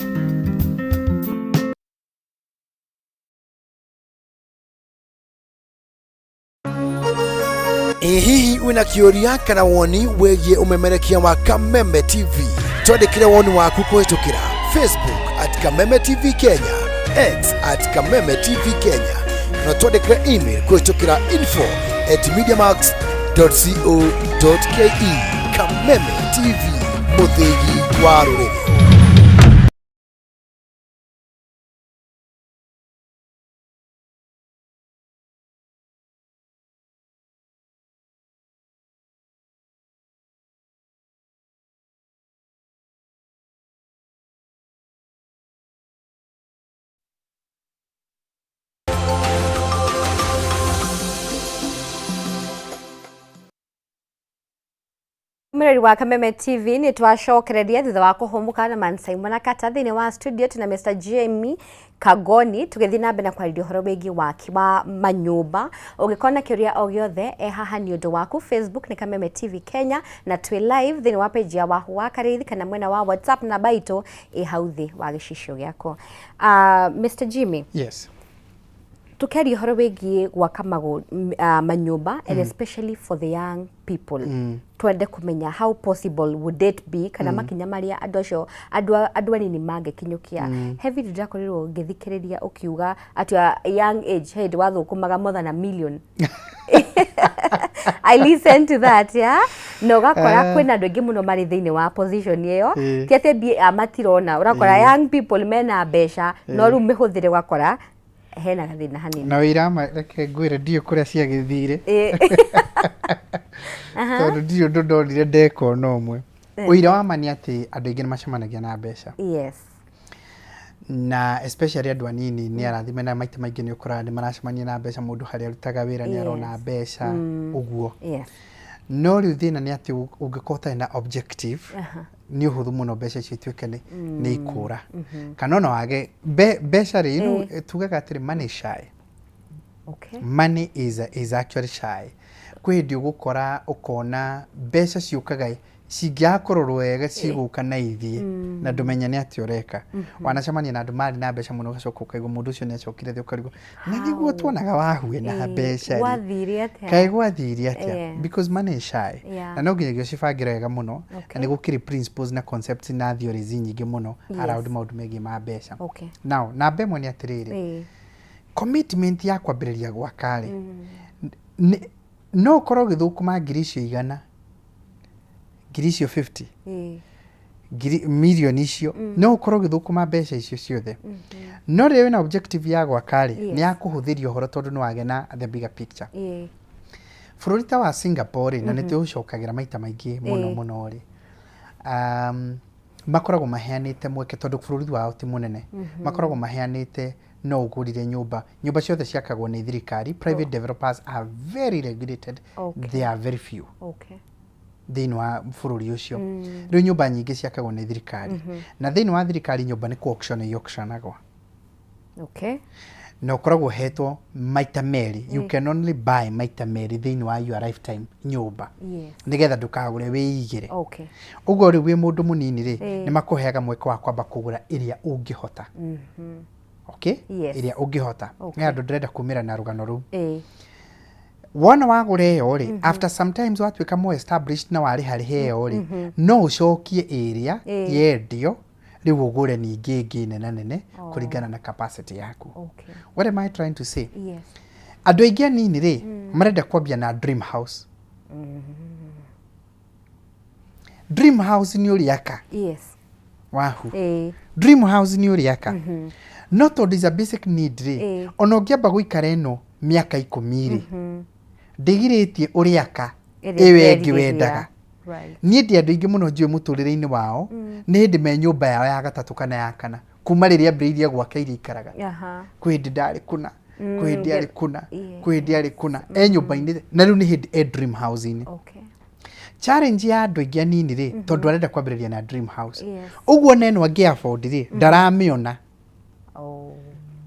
Ĩ hihi wĩna kĩũria kana woni wĩgiĩ ũmemerekia wa Kameme TV? Twandĩkĩre woni waku kũhĩtũkĩra Facebook at Kameme TV Kenya, X at Kameme TV Kenya, kana twandĩkĩre email kũhĩtũkĩra info at mediamax.co.ke. Kameme TV, mũthĩgi wa rũrĩrĩ. Mwirori wa Kameme TV nĩ twacokereria thutha wa kũhũmũka na Man Simon na Kata thĩinĩ wa studio tuna Mr. Jamie Kagoni tũgĩthiĩ na mbere na kwarĩria ũhoro wĩgiĩ waki wa manyũmba. Ũngĩkorwo na kĩũria o gĩothe e haha nĩ ũndũ waku. Facebook nĩ Kameme TV Kenya na twĩ live thĩinĩ wa page ya Wahu wa Karĩithi kana mwena wa WhatsApp namba itũ ĩ hau thĩ wa gĩcicio gĩakwa. Mr. Jimmy, Yes. tukiaria ũhoro wĩgiĩ gwaka manyũmba and especially for the young people, twende kũmenya how possible would it be kana makinya marĩa andũ acio andũ anini mangĩkinyũkia. He video ndĩrakorirwo ngĩthikĩrĩria ũkiuga at your young age he hĩndĩ wathũkũmaga more than a million. I listen to that, yeah? Na ũgakora kwĩna andũ aingĩ mũno marĩ thĩinĩ wa position ĩyo. Ti atĩ mbia matirona, ũrakora young people mena mbeca no rĩu mĩhũthĩre ũgakora hena gathĩna hanini. Na wĩra ma reke ngwĩre ndiũ kũrĩa ciagĩthire, tondũ ndirĩ ũndũ ndonire ndeka ona ũmwe. Ũira wa ma nĩ atĩ andũ aingĩ nĩ macemanagia na mbeca, na especially andũ anini nĩ arathime, na maita maingĩ nĩ ũkoraga nĩ maracemania na mbeca. Mũndũ harĩa arutaga wĩra nĩ arona mbeca ũguo. No rĩu thĩna nĩ atĩ ũngĩkorwo ũtarĩ na objective, nĩ ũhũthũ mũno mbeca icio ituĩke nĩ ikũra, kana ona wage mbeca rĩ, tugaga atĩrĩ, money is shy. Money is actually shy. Kwĩ hĩndĩ ũgũkora ũkona mbeca ciũkaga cingĩaga kũrorwo wega, cigũka na ithiĩ na ndũmenya nĩ atĩa ũreka. Wanacemania na andũ marĩ na mbeca mũno, ũgacoka ũkaigua mũndũ ũcio nĩ acokire thĩ, ũkarigwo na nĩguo tuonaga wahue na mbeca rĩ. Gwathire atĩa? Kaĩ gwathire atĩa? Because money is shy. Na no nginyagia ũcibangĩre wega mũno, na nĩ gũkĩrĩ principles na concepts na theories nyingĩ mũno around maũndũ megiĩ ma mbeca. Now, namba ĩmwe nĩ atĩrĩrĩ, commitment ya kwambĩrĩria gwaka rĩ, no ũkorwo ũgĩthũkũma ngiri icio 100, ngiri icio 50, ngiri mirioni icio, no ũkorwo ũgĩthũkũma mbeca icio ciothe, no rĩrĩa wĩna objective ya gwaka rĩ, nĩ yakũhũthĩria ũhoro tondũ nĩ wagĩa na the bigger picture. Bũrũri ta wa Singapore rĩ, na nĩ tũũcokagĩra maita maingĩ mũno mũno rĩ, makoragwo maheanĩte mweke, tondũ bũrũri wao ti mũnene, makoragwo maheanĩte no ũgũrire nyũmba. Nyũmba ciothe ciakagwo nĩ thirikari. Private developers are very regulated. They are very few thĩinĩ wa bũrũri ũcio. Rĩu nyũmba nyingĩ ciakagwo nĩ thirikari, na thĩinĩ wa thirikari nyũmba nĩ ku auction auctionagwo. Na ũkoragwo ũhetwo maita merĩ, you can only buy maita merĩ thĩinĩ wa your lifetime nyũmba, nĩgetha ndũkagũre wĩigĩre. Ũguo rĩu wĩ mũndũ mũnini rĩ, nĩ makũheaga mweke wa kwamba kũgũra ĩrĩa ũngĩhota, okay? Yes. Ĩrĩa ũngĩhota. Nĩ andũ ndĩrenda kumĩra na rũgano rũu. Wona wagũra ĩyo rĩ, after sometimes watuĩka more established na warĩha rĩha ĩyo rĩ, no ũcokie ĩrĩa yendio rĩu ũgũre ningĩ ĩngĩ nena nene kũringana na capacity yaku. What am I trying to say? Yes. Andũ aingĩ anini rĩ, marenda kwambia na dream house. Dream house nĩ ũrĩaka wahu. Dream house nĩ ũrĩaka, no tondũ is a basic need rĩ, ona ũngĩamba gũikara ĩno mĩaka 10 rĩ, ndĩgirĩtie ũrĩaka Ĩrĩa ĩyo ĩngĩ ũrerirĩria. wendaga. Niĩ ndi andũ aingĩ mũno njũĩ mũtũrĩre-inĩ wao nĩ hĩndĩ me nyũmba yao ya gatatũ kana ya kana. Kuma rĩrĩa ambĩrĩirie gwaka iria ikaraga. Kwĩ hĩndĩ ndarĩ kũna, kwĩ hĩndĩ arĩ kũna, kwĩ hĩndĩ arĩ kũna, e nyũmba-inĩ, na rĩu nĩ hĩndĩ e dream house-inĩ. Challenge ya andũ aingĩ anini rĩ, tondũ arenda kwambĩrĩria na dream house. Ũguo na ĩno angĩ afford rĩ, ndaramĩona.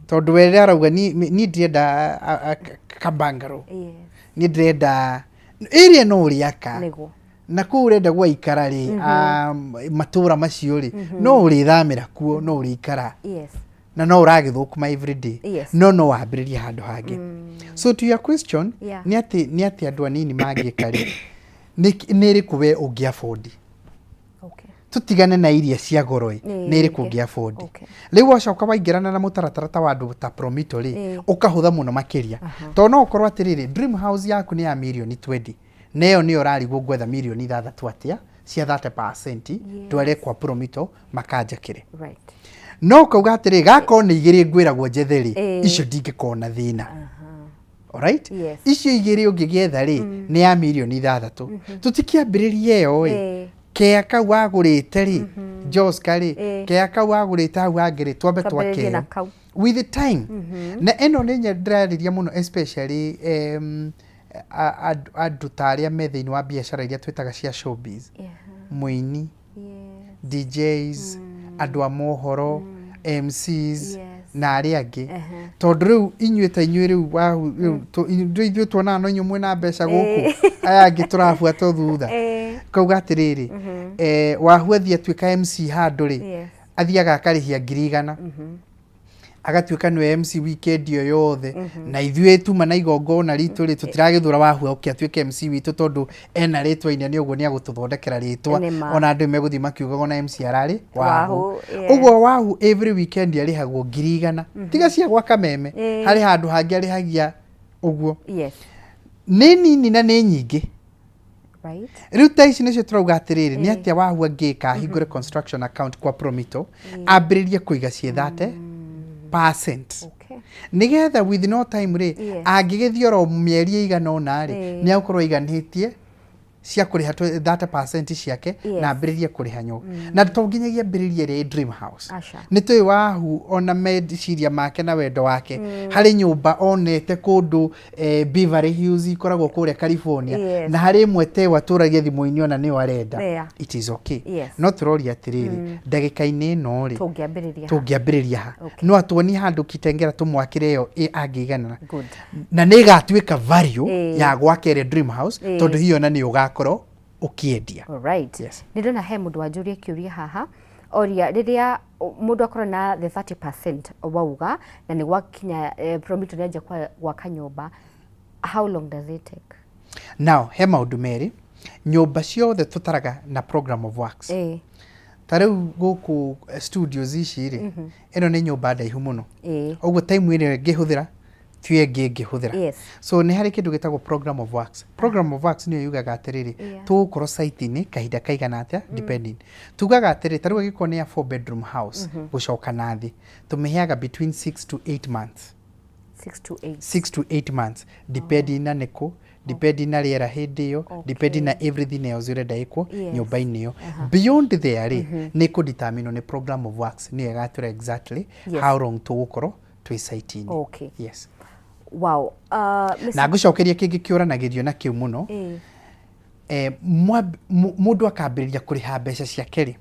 Tondũ we rĩrĩa arauga niĩ ndirenda kabangaro. Niĩ ndĩrenda ĩrĩa no ũrĩaka. Na kũu ũrenda gwaikara rĩ, matũra macio rĩ, no ũrĩthamĩra kuo, no ũrĩikara. Na no ũragĩthũkũma everyday. No no wambĩrĩrie handũ hangĩ. So to your question, nĩ atĩ nĩ atĩ andũ anini mangĩka rĩ, nĩ ĩrĩkũ we ũngĩ afford? Tũtigane na iria cia goro ĩ, nĩ ĩrĩkũ ũngĩ afford? Rĩu wacoka waingĩrana na mũtaratara ta wa andũ ta Promito rĩ, ũkahũtha mũno makĩria. Tondũ no ũkorwo atĩrĩrĩ, dream house yaku nĩ ya mirioni 20, na ĩyo nĩyo ũrarigwo ngwetha mirioni 6 atĩa cia 30% ndware kwa Promito makanjakĩre. No ũkauga atĩrĩ, gakorwo nĩ igĩrĩ ngwĩragwo njethe rĩ, icio ndingĩkorwo na thĩna. Alright? Icio igĩrĩ ũngĩgĩetha rĩ, nĩ ya mirioni 6. Tũtikĩambĩrĩrie ĩyo ĩ. Kea kau wagũrĩte rĩ, Joska rĩ, kea kau wagũrĩte hau hangĩ rĩ, twambe Twambĩrĩrie twake na ĩyo. kau. With the time. Na ĩno nĩ ndĩrarĩria mũno especially andũ ta arĩa me thĩinĩ wa biacara iria twĩtaga cia showbiz. Mũini, DJs, andũ a mohoro, MCs, na arĩa angĩ. Tondũ rĩu inyuĩ ta inyuĩ rĩu wahu, rĩu rĩu ithuĩ tuonaga no inyuĩ mwĩna mbeca gũkũ, aya angĩ tũrabuatwo thutha. Kauga atĩrĩrĩ, Wahu athiĩ atuĩka MC handũ rĩ, athiaga akarĩhia 100,000. Agatuĩka nĩwe MC weekend ĩyo yothe. Na ithuĩ tuma na igongona ritũ rĩ, tũtiragĩthura Wahu oke atuĩke MC witũ tondũ ena rĩtwa inene ũguo nĩ agũtũthondekera rĩtwa. Nĩ ma. Ona andũ megũthiĩ makiugaga ona MC ararĩ Wahu. Wahu, yes. Ũguo Wahu every weekend arĩhagwo 100,000. Tiga cia gwa Kameme, harĩ handũ hangĩ arĩhagia ũguo. Nĩ nini na nĩ nyingĩ. Rĩu ta ici nĩcio tũrauga atĩrĩrĩ, nĩ atĩa Wahu angĩka ahingũre construction account kwa Promito, ambĩrĩrie kũiga ciĩ 30%. Nĩgetha with no time rĩ, angĩgĩthiĩ oro mĩeri ĩigana ũna rĩ, nĩ agũkorwo aiganĩtie cia kũrĩha 30% ciake na ambĩrĩrie kũrĩha nyũmba. Na to nginyagia ambĩrĩrie rĩ dream house. Nĩ tũĩ Wahu ona meciria make na wendo wake harĩ nyũmba onete kũndũ Beverly Hills ikoragwo kũrĩa California. Na harĩ ĩmwe tewa tũragia thimũ-inĩ ona nĩyo arenda. It is okay. No tũroria atĩrĩrĩ, ndagĩka-inĩ ĩno rĩ, Tũngĩambĩrĩria ha? Tũngĩambĩrĩria ha? No atuonie handũ Kitengela tũmwakĩre ĩyo angĩiganana. Na nĩ ĩgatuĩka value ya gwaka ĩrĩa dream house, tondũ hiyo ona nĩ ũgakorwo ũkĩendia. Nĩ ndona he mũndũ wanjũria kĩũria haha, oria rĩrĩa mũndũ akorwo na the 30% wauga na nĩ gwakinya Promito nĩ anjia gwaka nyũmba, how long does it take? Now, he maũndũ merĩ, nyũmba ciothe tũtaraga na program of works. Ta rĩu gũkũ studios ici rĩ, ĩno nĩ nyũmba ndaihu mũno. Ũguo time ĩrĩa ĩngĩhũthĩra tiyo ĩngĩ ĩngĩhũthĩra. So nĩ harĩ kĩndũ gĩtagwo program of works. Program of works nĩyo yugaga atĩrĩrĩ, tũgũkorwo site-inĩ kahinda kaigana atĩa, depending. Tugaga atĩrĩrĩ, ta rĩu angĩkorwo nĩ ya 4 bedroom house, gũcoka na thĩ, tũmĩheaga between 6 to 8 months. 6 to 8. 6 to 8 months, depending na nĩkũ, depending na rĩera hĩndĩ ĩyo, depending na everything else ũrenda ĩkwo nyũmba-inĩ ĩyo. Beyond there rĩ, nĩ kũ-determine nĩ program of works nĩyo ĩgatwĩra exactly how long tũgũkorwo twĩ site-inĩ. Yes. Wow. Mister Na ngũcokeria kĩngĩ kĩũranagĩrio na kĩu mũno. Mũndũ akambĩrĩria kũrĩha mbeca ciake rĩ.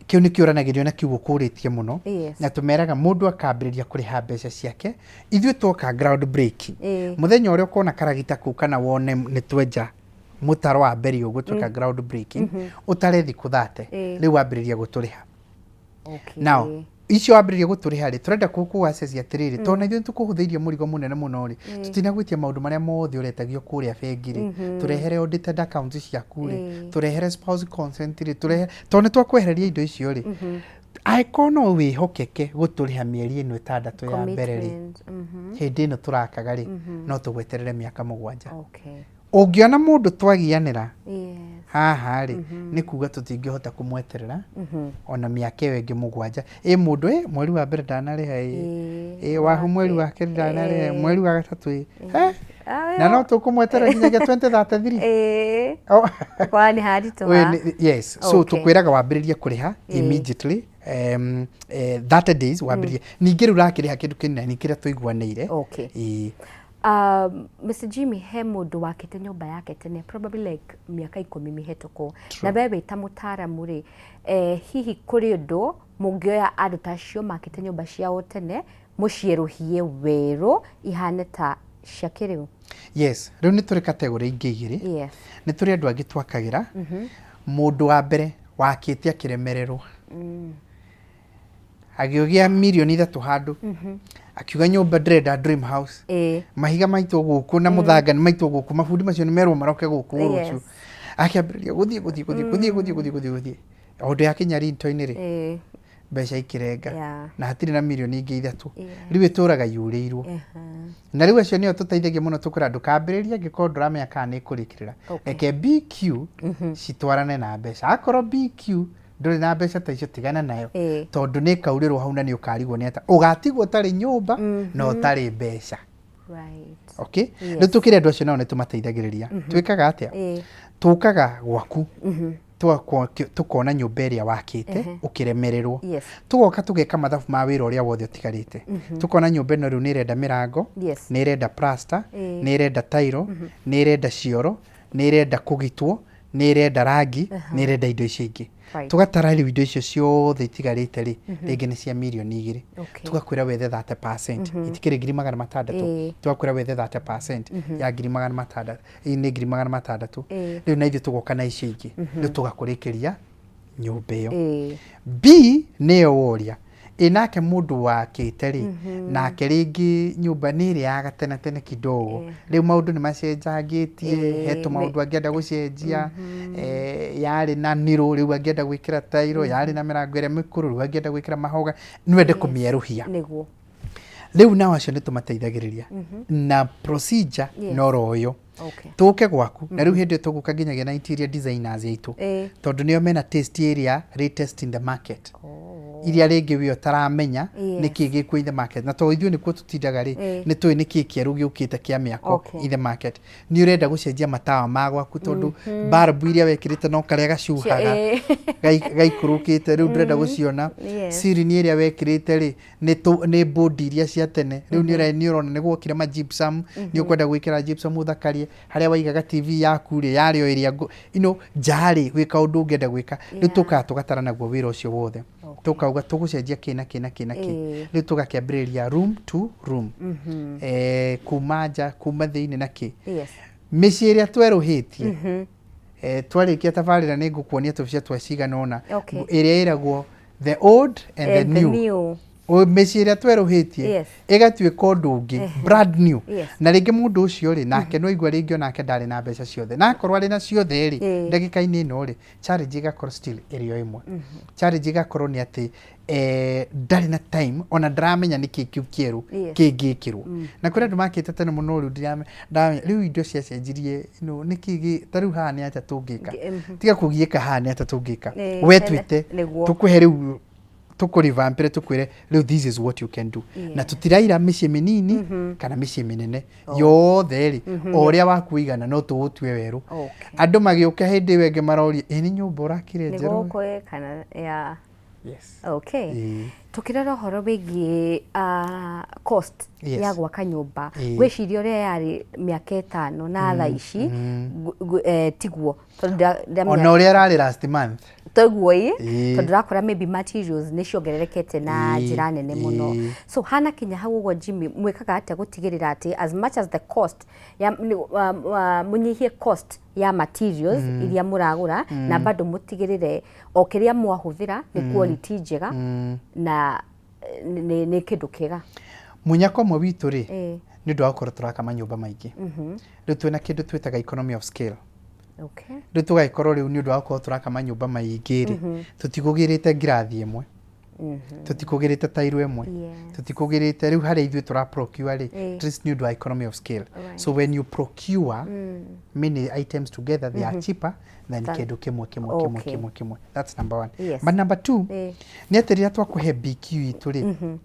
Kĩu nĩ kĩũranagĩrio na kĩu ũkũrĩtie mũno. Na tũmeraga mũndũ akambĩrĩria kũrĩha mbeca ciake, ithuĩ twoka ground breaking. Mũthenya ũrĩa ũkona karagita kau kana wone nĩ twenja mũtaro wa mbere ũguo tweka ground breaking, ũtare thikũ 30, rĩu wambĩrĩria gũtũrĩha. Now, icio wambĩrĩria gũtũrĩha rĩ, tũrenda kũ access atĩrĩrĩ, tondũ na ithuĩ nĩtũkũhũthĩirie mũrigo mũnene mũno rĩ, tũtinagwĩtia maũndũ marĩa mothe ũretagio kũrĩa bengi rĩ, tũrehere audited accounts ciaku rĩ, tũrehere spouse consent rĩ, tũrehe, tondũ nĩtwakwehereria indo icio rĩ, angĩkorwo no wĩhokeke gũtũrĩha mĩeri ĩno 6 ya mbere rĩ, Commitment. Hĩndĩ ĩno tũrakaga rĩ, no tũgweterere mĩaka 7. Ũngĩona mũndũ twagianĩra, Haha rĩ, nĩ kuga tũtingĩhota kũmweterera ona mĩaka ĩyo ĩngĩ 7. Ĩ mũndũ ĩ mweri wa mbere ndanarĩha ĩ, ĩ wahu mweri wa kerĩ ndanarĩha ĩ, mweri wa gatatũ ĩ, he na no tũkũmweterera nginyagia 2033. Oh. Kwa nĩ haritũha. Ũyũ yes, so tũkwĩraga wambĩrĩrie kũrĩha immediately, 30 days wambĩrĩrie. Ningĩ rĩu ũrakĩrĩha kĩndũ kĩnene kĩrĩa tũiguanĩire. Ĩĩ. Mr. Jimmy, he mũndũ wakĩte nyũmba yake tene, probably like mĩaka 10 mĩhetũku, na we wĩ ta mũtaaramu rĩ, hihi kũrĩ ũndũ mũngĩoya andũ ta acio makĩte nyũmba ciao tene mũcierũhie werũ ihane ta cia kĩrĩu? Yes, rĩu nĩ tũrĩ category ingĩ igĩrĩ. Nĩ tũrĩ andũ angĩ twakagĩra. Mũndũ wa mbere wakĩte akĩremererwo, agĩũgĩa mirioni 3 handũ, akiuga nyũmba ndĩrenda dream house, mahiga maitwo gũkũ na mũthanga nĩ maitwo gũkũ, mabundi macio nĩ merwo maroke gũkũ rũciũ. Akĩambĩrĩria gũthiĩ gũthiĩ gũthiĩ gũthiĩ gũthiĩ gũthiĩ gũthiĩ gũthiĩ, o ũndũ yakinya rinto-inĩ rĩ, mbeca ikĩrenga na hatirĩ na mirioni ingĩ 3. Rĩu ĩtũraga yurĩirwo. Na rĩu acio nĩo tũteithagia mũno, tũkwĩra ndũkambĩrĩrie angĩkorwo ndũramenya kana nĩ ĩkũrĩkĩrĩra. Reke BQ citwarane na mbeca. Akorwo BQ ndũrĩ na mbeca ta icio, tigana nayo, tondũ nĩ ĩkaurĩrwo hau na nĩ ũkarigwo nĩ ata ũgatigwo ũtarĩ nyũmba na ũtarĩ mbeca. Okay. Rĩu tũkĩrĩ andũ acio nao nĩ tũmateithagĩrĩria. Twĩkaga atĩa? Tũkaga gwaku, tũkona nyũmba ĩrĩa wakĩte ũkĩremererwo, tũgoka tũgeka mathabu ma wĩra ũrĩa wothe ũtigarĩte, tũkona nyũmba ĩno rĩu nĩ ĩrenda mĩrango, nĩ ĩrenda plaster, nĩ ĩrenda tairo, nĩ ĩrenda cioro, nĩ ĩrenda kũgitwo, nĩ ĩrenda rangi, nĩ ĩrenda indo icio ingĩ. Tũgatara rĩu indo icio ciothe itigarĩte rĩ, rĩngĩ nĩ cia mirioni 2. Tũgakwĩra wethe 30%, itikĩrĩ 600,000. Tũgakwĩra wethe 30% ya 600,000, ĩ nĩ 600,000. Rĩu na ithuĩ tũgoka na icio ingĩ, rĩu tũgakũrĩkĩria nyũmba ĩyo. B nĩyo woria ĩ nake mũndũ wakĩte rĩ, nake rĩngĩ nyũmba nĩ ĩrĩa ya gatene tene kidogo, rĩu maũndũ nĩ macenjangĩtie, he tũmaũndũ angĩenda gũcenjia, yarĩ na nirũ, rĩu angĩenda gwĩkĩra tairo, yarĩ na mĩrango ĩrĩa mĩkũrũ, rĩu angĩenda gwĩkĩra mahoga, no ende kũmĩerũhia. Rĩu nao acio nĩ tũmateithagĩrĩria na procedure noro ũyũ. Tũke gwaku na rĩu hĩndĩ ĩyo tũgũka nginyagia na interior designers aitũ, tondũ nĩo mena taste ĩrĩa latest in the market, iria rĩngĩ we ũtaramenya nĩkĩ gĩkuo in the market. Na tondũ ithuĩ nĩkuo tũtindaga rĩ, nĩ tũĩ nĩkĩ kĩerũ gĩũkĩte kĩa mĩako in the market. Nĩ ũrenda gũcenjia matawa ma gwaku tondũ bulb iria wekĩrĩte no karĩa gacuhaga gaikũrũkĩte, rĩu ndũrenda gũciona. Ceiling ĩrĩa wekĩrĩte rĩ, nĩ board iria cia tene, rĩu nĩ ũrona nĩ gwokire ma gypsum, nĩ ũkwenda gwĩkĩra gypsum ũthakarie harĩa waigaga TV yaku rĩ, yarĩ o ĩrĩa nja rĩ, gwĩ kaũndũ ũngĩenda gwĩka. Rĩu tũkaga tũgatara naguo wĩra ũcio wothe, tũkauga tũgũcenjia kĩ na kĩ na kĩ na kĩ. Rĩu tũgakĩambĩrĩria room to room, kuma nja, kuma thĩinĩ na kĩ. Mĩciĩ ĩrĩa twerũhĩtie, twarĩkia tabarĩra nĩ ngũkuonia tũbica twa cigana ũna, ĩrĩa ĩragwo the old and the And the new. New. Mĩciĩ ĩrĩa twerũhĩtie ĩgatuĩka ũndũ ũngĩ brand new. Na rĩngĩ mũndũ ũcio rĩ, nake no igua rĩngĩ onake ndarĩ na mbeca ciothe, na akorwo arĩ na ciothe rĩ, ndagĩka-inĩ ĩno rĩ, challenge ĩgakorwo still ĩrĩ o ĩmwe. Challenge ĩgakorwo nĩ atĩ ndarĩ na time, ona ndaramenya nĩkĩ kĩu kĩerũ kĩngĩkĩrwo. Na kũrĩ andũ makĩte tene mũno, rĩu ndiramenya rĩu indo ciacenjirie, nĩkĩ ta rĩu haha nĩ atĩa tũngĩka, tiga kũgiĩka, haha nĩ atĩa tũngĩka. We twĩte tũkũhe rĩu, tũkũrivampĩre, tũkwĩre rĩu this is what you can do. Na tũtiraira mĩciĩ mĩnini kana mĩciĩ mĩnene, yothe rĩ, o ũrĩa waku ũigana no tũũtue werũ. Andũ magĩũka hĩndĩ ĩyo ĩngĩ maroria, ĩ nĩ nyũmba ũrakire nĩ njerũ? Gũkũ kana ya Yes. Tukirora ũhoro wĩgiĩ cost ya gwaka nyũmba, ngwĩciria ũrĩa yarĩ mĩaka 5 na thaa ici tiguo, tondũ ona ũrĩa ĩrarĩ last month. Toguo ĩ, tondũ ndĩrakora maybe materials nĩ ciongererekete na njĩra nene mũno. So hana kinya hau ũguo, Jimmy, mwĩkaga atĩa gũtigĩrĩra atĩ as much as the cost ya mũnyihie cost ya materials iria mũragũra, na bado mũtigĩrĩre o kĩrĩa mwahũthĩra nĩ quality njega na nĩ kĩndũ kĩega? Mũnyaka ũmwe witũ rĩ, nĩ ũndũ wa gũkorwo tũraka manyũmba maingĩ, rĩu twĩna kĩndũ twĩtaga economy of scale. Rĩu tũgagĩkorwo rĩu nĩ ũndũ wa gũkorwo tũraka manyũmba maingĩ rĩ, tũtigũgĩrĩte ngirathi ĩmwe. Tũtikũgĩrĩte tairo ĩmwe. Tũtikũgĩrĩte rĩu harĩa ithuĩ tũra procure rĩ, at least nĩ ũndũ wa economy of scale. So when you procure many items together, they are cheaper than kĩndũ kĩmwe kĩmwe kĩmwe kĩmwe kĩmwe. That's number one. But number two, nĩ atĩ rĩrĩa twakũhe BQ itũ rĩ,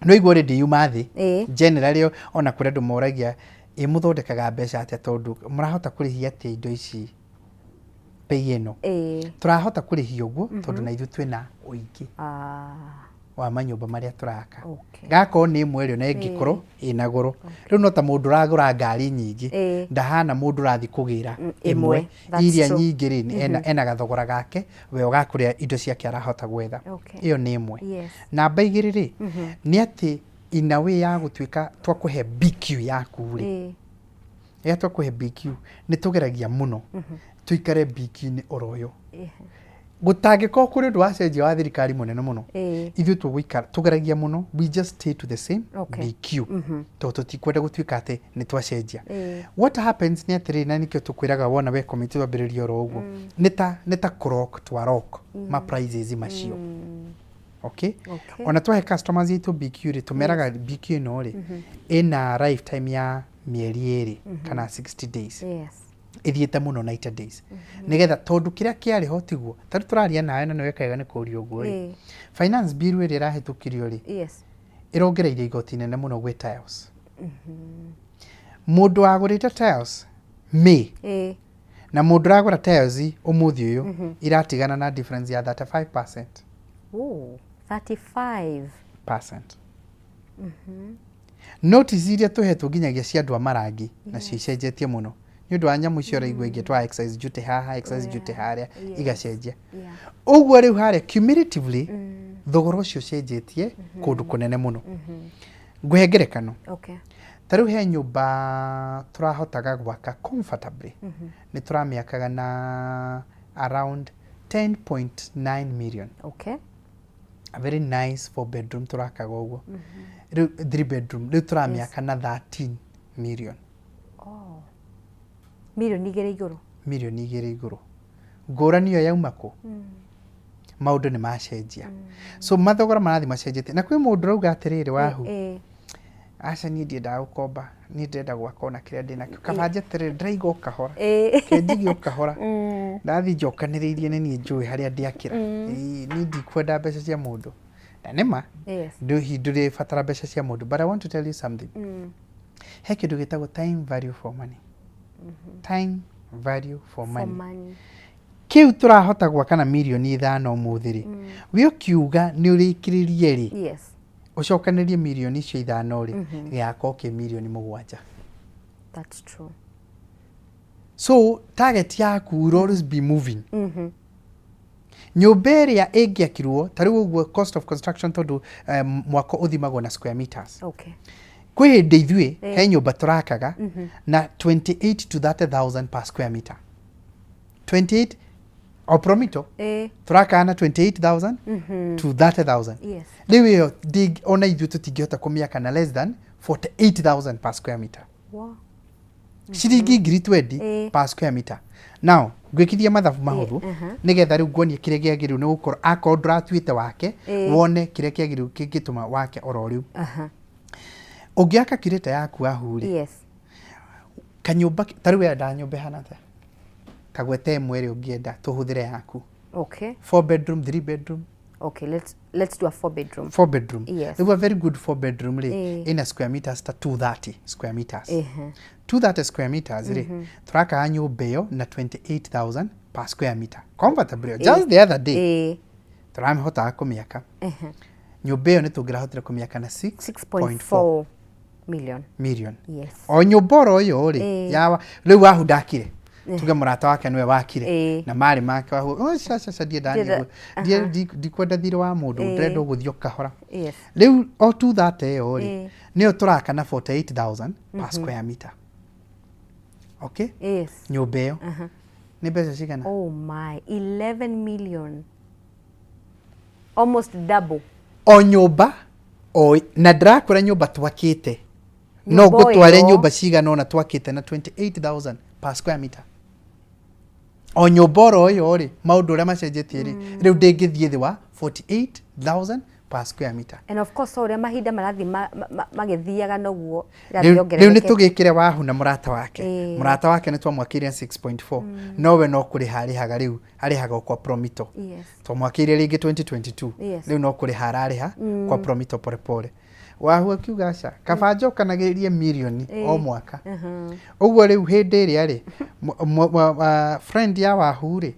no igua already yuma thĩ. Generally ona kũrĩ andũ moragia, ĩ mũthondekaga mbeca atĩa, tondũ mũrahota kũrĩhia atĩa indo ici bei ĩno? Tũrahota kũrĩhia ũguo tondũ na ithuĩ twĩna ũingĩ wa manyũmba marĩa tũraka. Gakorwo nĩ ĩmwe rĩ, ona ĩngĩkorwo ĩna goro. Rĩu no ta mũndũ ũragũra ngari nyingĩ, ndahana mũndũ ũrathiĩ kũgĩra ĩmwe. Ĩmwe. That's Iria true. nyingĩ rĩ, ena gathogora gake we ũgakũrĩa indo ciake arahota gwetha. Ĩyo nĩ ĩmwe. Namba igĩrĩ rĩ, nĩ atĩ in a way ya gũtuĩka twakũhe BQ yaku rĩ, rĩrĩa twakũhe BQ nĩ tũgeragia mũno tũikare BQ-inĩ oro ũyũ. Gũtangĩkorwo kũrĩ ũndũ wacenjia wa thirikari mũnene mũno, ithuĩ tũgũikara tũgeragia mũno, we just stay to the same BQ, tondũ tũtikwenda gũtuĩka atĩ nĩ twacenjia. What happens nĩ atĩrĩrĩ, na nĩkĩo tũkwĩraga wona we committee twambĩrĩria oro ũguo, nĩ ta kũrock twa rock ma prices macio. Okay? Okay. Ona twahe customers itũ BQ rĩ, tũmeraga BQ ĩno rĩ, ĩna lifetime ya mĩeri 2 kana 60 days, ĩthiĩte mũno 90 days, nĩgetha tondũ kĩrĩa kĩarĩ ho tiguo tarĩu tũraria nawe, na nĩwe kega nĩ kũria ũguo rĩ, finance bill ĩrĩa ĩrahĩtũkirio rĩ, ĩrongereire igoti inene mũno gwĩ tiles. Mũndũ wagũrĩte tiles May na mũndũ ũragũra tiles ũmũthĩ ũyũ, iratigana na difference ya 35%. Oh, 35. Percent. Notice iria tũhetwo nginyagia cia andũ a marangi nacio icenjetie mũno nĩ ũndũ wa nyamũ icio ũraigua ingĩ twa excise duty haha, excise duty harĩa, igacenjia. Ũguo rĩu harĩa cumulatively thogora ũcio ũcenjetie kũndũ kũnene mũno. Ngũhe ngerekano. Ta rĩu he nyũmba tũrahotaga gwaka comfortably, nĩ tũramĩakaga na around 10.9 million. A very nice four bedroom tũrakaga ũguo, rĩu three bedroom rĩu tũramĩaka na 13 million. Oh. 2 mirioni igũrũ. 2 mirioni igũrũ. Ngũrani ĩyo yauma kũ? Maũndũ nĩ macenjia, so mathogora marathiĩ macenjetie, na kwĩ mũndũ ũrauga atĩrĩrĩ, wahu, aca, niĩ ndiendaga gũkomba, niĩ ndĩrenda gwaka ona kĩrĩa ndĩnakĩo, kaba njeterere, ndĩraiga o kahora, kenjige o kahora, ndathiĩ njokanĩrĩirie, nĩ niĩ njũĩ harĩa ndĩakĩra. Ĩĩ, niĩ ndikwenda mbeca cia mũndũ, na nĩma ndũrĩbatara mbeca cia mũndũ, but I want to tell you something. He kĩndũ gĩtagwo time value for money, time value for For money. Money. Kĩu tũrahota gwaka na 5 mirioni ũmũthĩ rĩ, we ũkiuga nĩ ũrĩkĩrĩrie rĩ, ũcokanĩrie 5 mirioni icio rĩ, gĩgakorwo kĩ 7 mirioni. That's true. So target yaku will always be moving. Nyũmba ĩrĩa ĩngĩakirwo ta rĩu ũguo, cost of construction, tondũ mwako ũthimagwo na square meters. Kwĩ hĩndĩ ithuĩ he nyũmba tũrakaga na 28 to 30,000 per square meter, 28 o promito, tũrakaga na 28,000 to 30,000. Rĩu ĩyo ona ithuĩ tũtingĩhota kũmĩaka na less than 48,000 per square meter. Ciringi ngiri 20 per square meter. Now ngwĩkithia mathabu mahũthũ nĩgetha rĩu nguonie kĩrĩa kĩagĩrĩirwo nĩ gũkorwo akorwo ndũratuĩte wake, wone kĩrĩa kĩagĩrĩirwo kĩngĩtũma wake oro rĩu. Ũngĩaka kirĩta yaku ahu rĩ, kanyũmba ta rĩu wenda nyũmba ĩhana atĩa? Kagwete ĩmwe ĩrĩa ũngĩenda tũhũthĩre yaku. Four bedroom, three bedroom? Okay, let's do a four bedroom. Four bedroom. Yes. Rĩu a very good four bedroom rĩ, ĩna square meters ta 230 square meters. 230 square meters rĩ, tũrakaga nyũmba ĩyo na 28,000 per square meter comfortably. Just the other day tũramĩhotaga kũmĩaka nyũmba ĩyo, nĩ tũngĩrahotire kũmĩaka na 6.4 6.4 million. Million. O nyũmba oro ĩyo rĩ, yawa rĩu wahu ndakire, tuge mũrata wake nĩwe wakire, na marĩ make wahu, oh, ca ca ca, ndiendaga ndikwenda thirĩ wa mũndũ, ndĩrenda ũgũthiĩ o kahora. Rĩu o 230 ĩyo rĩ, nĩyo tũraka na 48,000 per square meter. Okay? Nyũmba ĩyo nĩ mbeca cigana? Oh my, 11 million. Almost double. O nyũmba o, na ndĩrakwĩra nyũmba twakĩte no Nyũmba ngũtware ĩyo. Nyũmba cigana ũna twakĩte na 28,000 per square meter, o nyũmba oro ĩyo rĩ, maũndũ ũrĩa macenjetie rĩ, rĩu ndĩngĩthiĩ thĩ wa 48,000 Per square meter. And of course o ũrĩa mahinda marathiĩ magĩthiaga noguo ĩrathiĩ Rĩu nĩ yongererekete. tũgĩkĩre Wahu na mũrata wake. Ĩĩ. Mũrata wake nĩ twamwakĩire 6.4, nowe no kũrĩha arĩhaga rĩu, arĩhaga o kwa Promito. Twamwakĩire rĩngĩ 2022. Rĩu no kũrĩha ararĩha kwa Promito polepole. Wahu akiuga aca, kaba njokanagĩrĩrie mirioni o mwaka. Ũguo rĩu hĩndĩ ĩrĩa rĩ friend ya Wahu rĩ,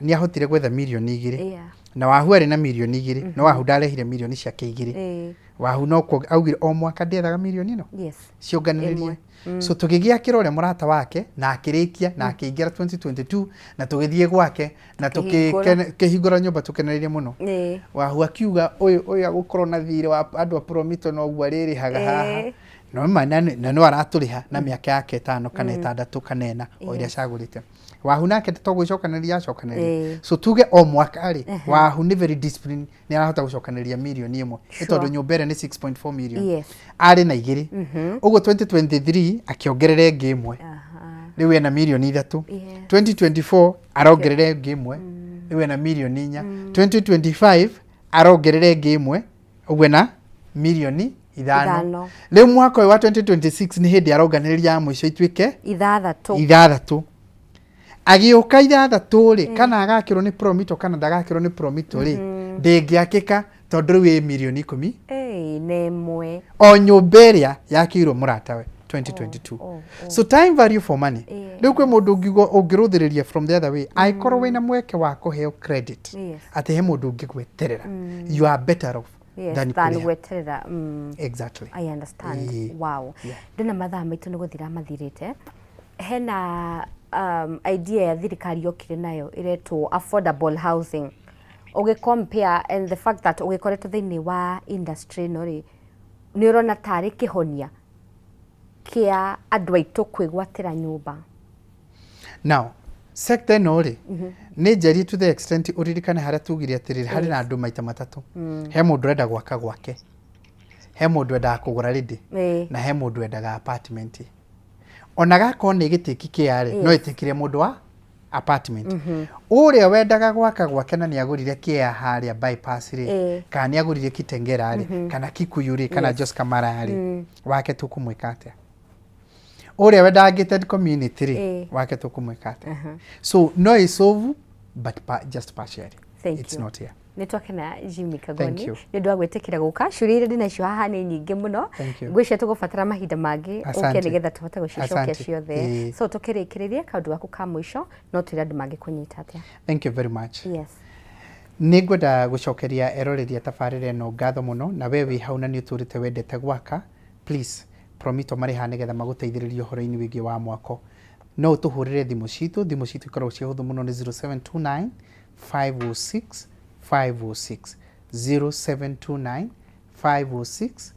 nĩ ahotire gwetha mirioni 2. Na Wahu arĩ na mirioni 2, no Wahu ndarehire mirioni ciake 2. Wahu no augire o mwaka ndĩethaga mirioni ĩno cionganĩrĩrie. So tũgĩgĩakĩra ũrĩa mũrata wake na akĩrĩkia na akĩingĩra 2022, na tũgĩthiĩ gwake na Tũkĩhingũra. tũkĩhingũra nyũmba tũkenereire mũno. Wahu akiuga ũyũ agũkorwo na thirĩ wa andũ a Promito noguo arĩrĩhaga haha. No ma na no aratũrĩha na mĩaka yake 5 kana 6 kana 4, o ĩrĩa acagũrĩte. Wahu nake to gwĩcokanĩrĩria acokanĩrĩria. So tuge o mwaka rĩ, Wahu nĩ very disciplined, nĩ arahota gũcokanĩrĩria mirioni 1, nĩ tondũ nyũmba ĩrĩa nĩ 6.4 million. Arĩ na 2, ũguo 2023 akĩongerera ĩngĩ 1, rĩu ena mirioni 3. 2024 arongerera ĩngĩ 1, rĩu ena mirioni 4. 2025 arongerera ĩngĩ 1, ũguo ena mirioni 5. 5. Rĩu mwaka ũyũ wa 2026 nĩ hĩndĩ aronganĩrĩria ya mũico ituĩke 6. 6. Agĩũka 6 rĩ, kana agakĩrwo nĩ Promito kana ndagakĩrwo nĩ Promito rĩ, ndĩngĩakĩka tondũ rĩu ĩ mirioni 10 Na 1. O nyũmba ĩrĩa yakĩirwo mũratawe 2022. So time value for money. Rĩu kwĩ mũndũ ũngiuga ũngĩrũthĩrĩria from the other way, angĩkorwo wĩna mweke wa kũheo credit, atĩ he mũndũ ũngĩgweterera, you are better off than than kũrĩha. gweterera. Exactly. I understand. Wow. Ndona mathaa maitũ nĩ gũthira mathirĩte. Hena idea ya thirikari yokire nayo ĩretwo affordable housing. Ũgĩ compare and the fact that ũgĩkoretwo thĩinĩ wa industry ĩno rĩ, nĩ ũrona tarĩ kĩhonia kĩa andũ aitũ kwĩgwatĩra nyũmba? Now sector ĩno rĩ, nĩ njarie to the extent ũririkane harĩa tugire atĩrĩrĩ, harĩ na andũ maita matatũ. He mũndũ ũrenda gwaka gwake, he mũndũ wendaga kũgũra ready, na he mũndũ wendaga apartment. Ona gakorwo nĩ gĩtĩki kĩa rĩ, no ĩtĩkire mũndũ wa apartment. Ũrĩa wendaga gwaka gwake na nĩ agũrire kĩa harĩa Bypass rĩ, kana nĩ agũrire Kitengela rĩ, kana Kikuyu rĩ, kana Joska Mara rĩ, wake tũkũmwĩka atĩa? Ũrĩa wendaga gated community rĩ, wake tũkũmwĩka atĩa? So no ĩsolve, but just partially. Thank It's you. not here. Nĩ twakena, Jimmy Thank Kagoni, you. nĩ ũndũ wa gwĩtĩkĩra gũka. Ciũria iria ndĩnacio haha nĩ nyingĩ mũno. Thank you. Ngwĩciria tũgũbatara mahinda mangĩ ũke Asante. nĩgetha tũhote gũcicokia Asante. ciothe. So tũkĩrĩkĩrĩria kaũndũ gaku ka mũico, no twĩre andũ mangĩkũnyita atĩa? Thank you very much. Nĩ ngwenda gũcokeria eroreri a tabarĩra ĩno ngatho mũno, na we wĩ hau na nĩ ũtũrĩte wendete gwaka, please, Promito marĩ haha nĩgetha magũteithĩrĩrie ũhoro-inĩ wĩgiĩ wa mwako. No ũtũhũrĩre thimũ citũ. Thimũ citũ ikoragwo ciĩ hũthũ mũno, nĩ 0729 506 506. 0729 506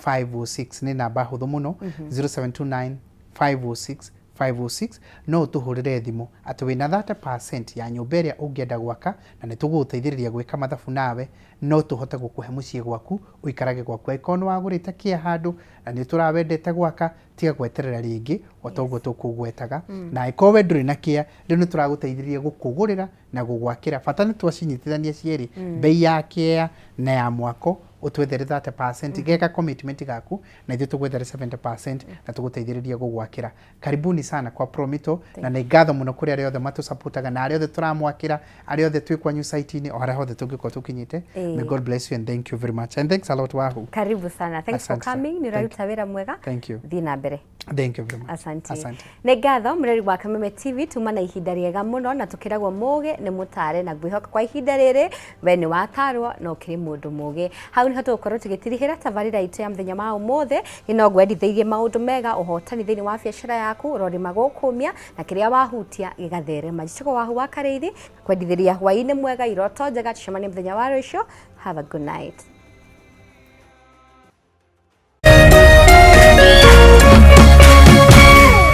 506 nĩ namba hũthũ mũno, 0729 506 506. No ũtũhũrĩre thimũ atĩ wĩna 30% ya nyũmba ĩrĩa ũngĩenda gwaka, na nĩ tũgũgũteithĩrĩria gwĩka mathabu nawe, no tũhote gũkũhe mũciĩ gwaku, ũikarage gwaku. Angĩkorwo nĩ wagũrĩte kĩa handũ na nĩ tũrawendete gwaka, tiga gweterera rĩngĩ, o ta ũguo tũkũgwetaga. Na angĩkorwo we ndũrĩ na kĩa, rĩu nĩ tũragũteithĩrĩria gũkũgũrĩra na gũgwakĩra. Bata nĩ twacinyitithania cierĩ, bei ya kĩa na ya mwako, ũtwethere 30%, geka commitment gaku, na ithuĩ tũgwethere 70% na tũgũteithĩrĩrie gũgwakĩra. Karibuni sana kwa Promito, na nĩ ngatho mũno kũrĩ arĩa othe matũsupportaga na arĩa othe tũramwakĩra, arĩa othe twĩ kwanyu site-inĩ, o harĩa hothe tũngĩkorwo tũkinyĩte. May God bless you and thank you very much, and thanks a lot, Wahu. Karibu sana. Thanks for Asante sana. coming. Nĩ Thank ũraruta wĩra mwega. Thank you. Thiĩ na mbere. Thank you very much. Asante. Asante. Nĩ ngatho mũreri wa Kameme TV. Tuma na ihinda rĩega mũno, na tũkĩragwo mũgĩ nĩ mũtare, na ngwĩhoka kwa ihinda rĩrĩ we nĩ watarwo na ũkĩrĩ mũndũ mũgĩ. Hau nĩho tũgũkorwo tũgĩtirihĩra tabarĩra itũ ya mũthenya wa ũmũthĩ. Nĩ no ngwendithĩirie maũndũ mega, ũhotani thĩinĩ wa biacara yaku, ũrorĩma gũkũmia na kĩrĩa wahutia gĩgatherema. Njĩtagwo Wahu wa Karĩithi, kwendithĩria hwaĩ-inĩ mwega, iroto njega, tũcemanie mũthenya wa rũciũ. Have a good night.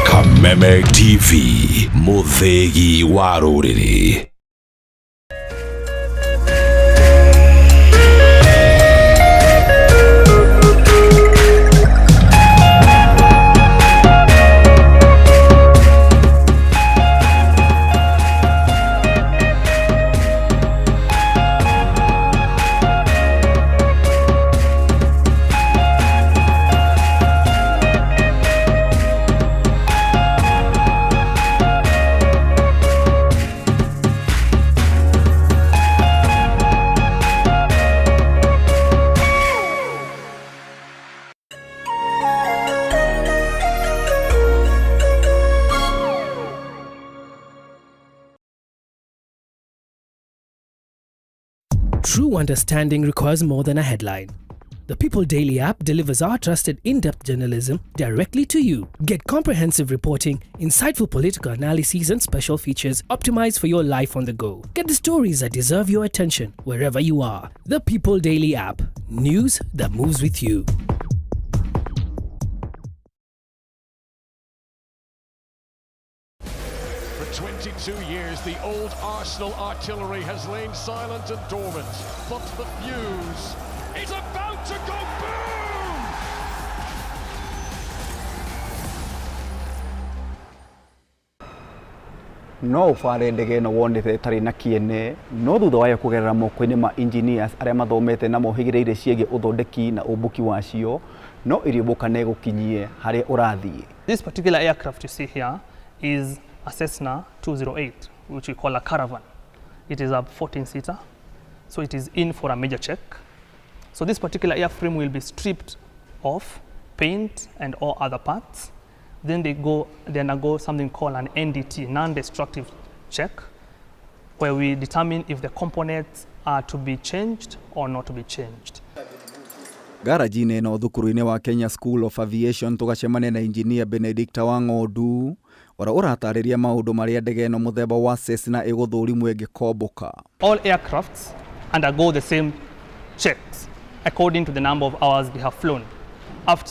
Kameme TV, mũthĩgi wa rũrĩrĩ. True understanding requires more than a headline. The People Daily app delivers our trusted in depth journalism directly to you. Get comprehensive reporting, insightful political analyses, and special features optimized for your life on the go. Get the stories that deserve your attention wherever you are. The People Daily app. News that moves with you. For 22 years, the old Arsenal artillery has lain silent and dormant, but the fuse is about to go boom! No ũbare ndege ĩno wonete ĩtarĩ na kĩene no thutha wayo kũgerera moko-inĩ ma engineers arĩa mathomete na mohĩgĩrĩire ciĩgiĩ ũthondeki na ũmbũki wacio no ĩrĩũmbũka na ĩgũkinyie harĩa ũrathiĩ. This particular aircraft you see here is a Cessna 208, which we call a caravan. It is a 14-seater, so it is in for a major check. So this particular airframe will be stripped off paint and all other parts. Then they go, they undergo something called an NDT, non-destructive check, where we determine if the components are to be changed or not to be changed. Ngaraji-inĩ ĩno thukuru-inĩ wa Kenya School of Aviation tũgacemania na injinia Benedicta Wang'ondu ũrĩa ũratarĩria maũndũ marĩa ndege ĩno mũthemba wa Cessna ĩgũthũrimwo ĩngĩkomboka. All aircrafts undergo the same checks according to the number of hours they have flown. After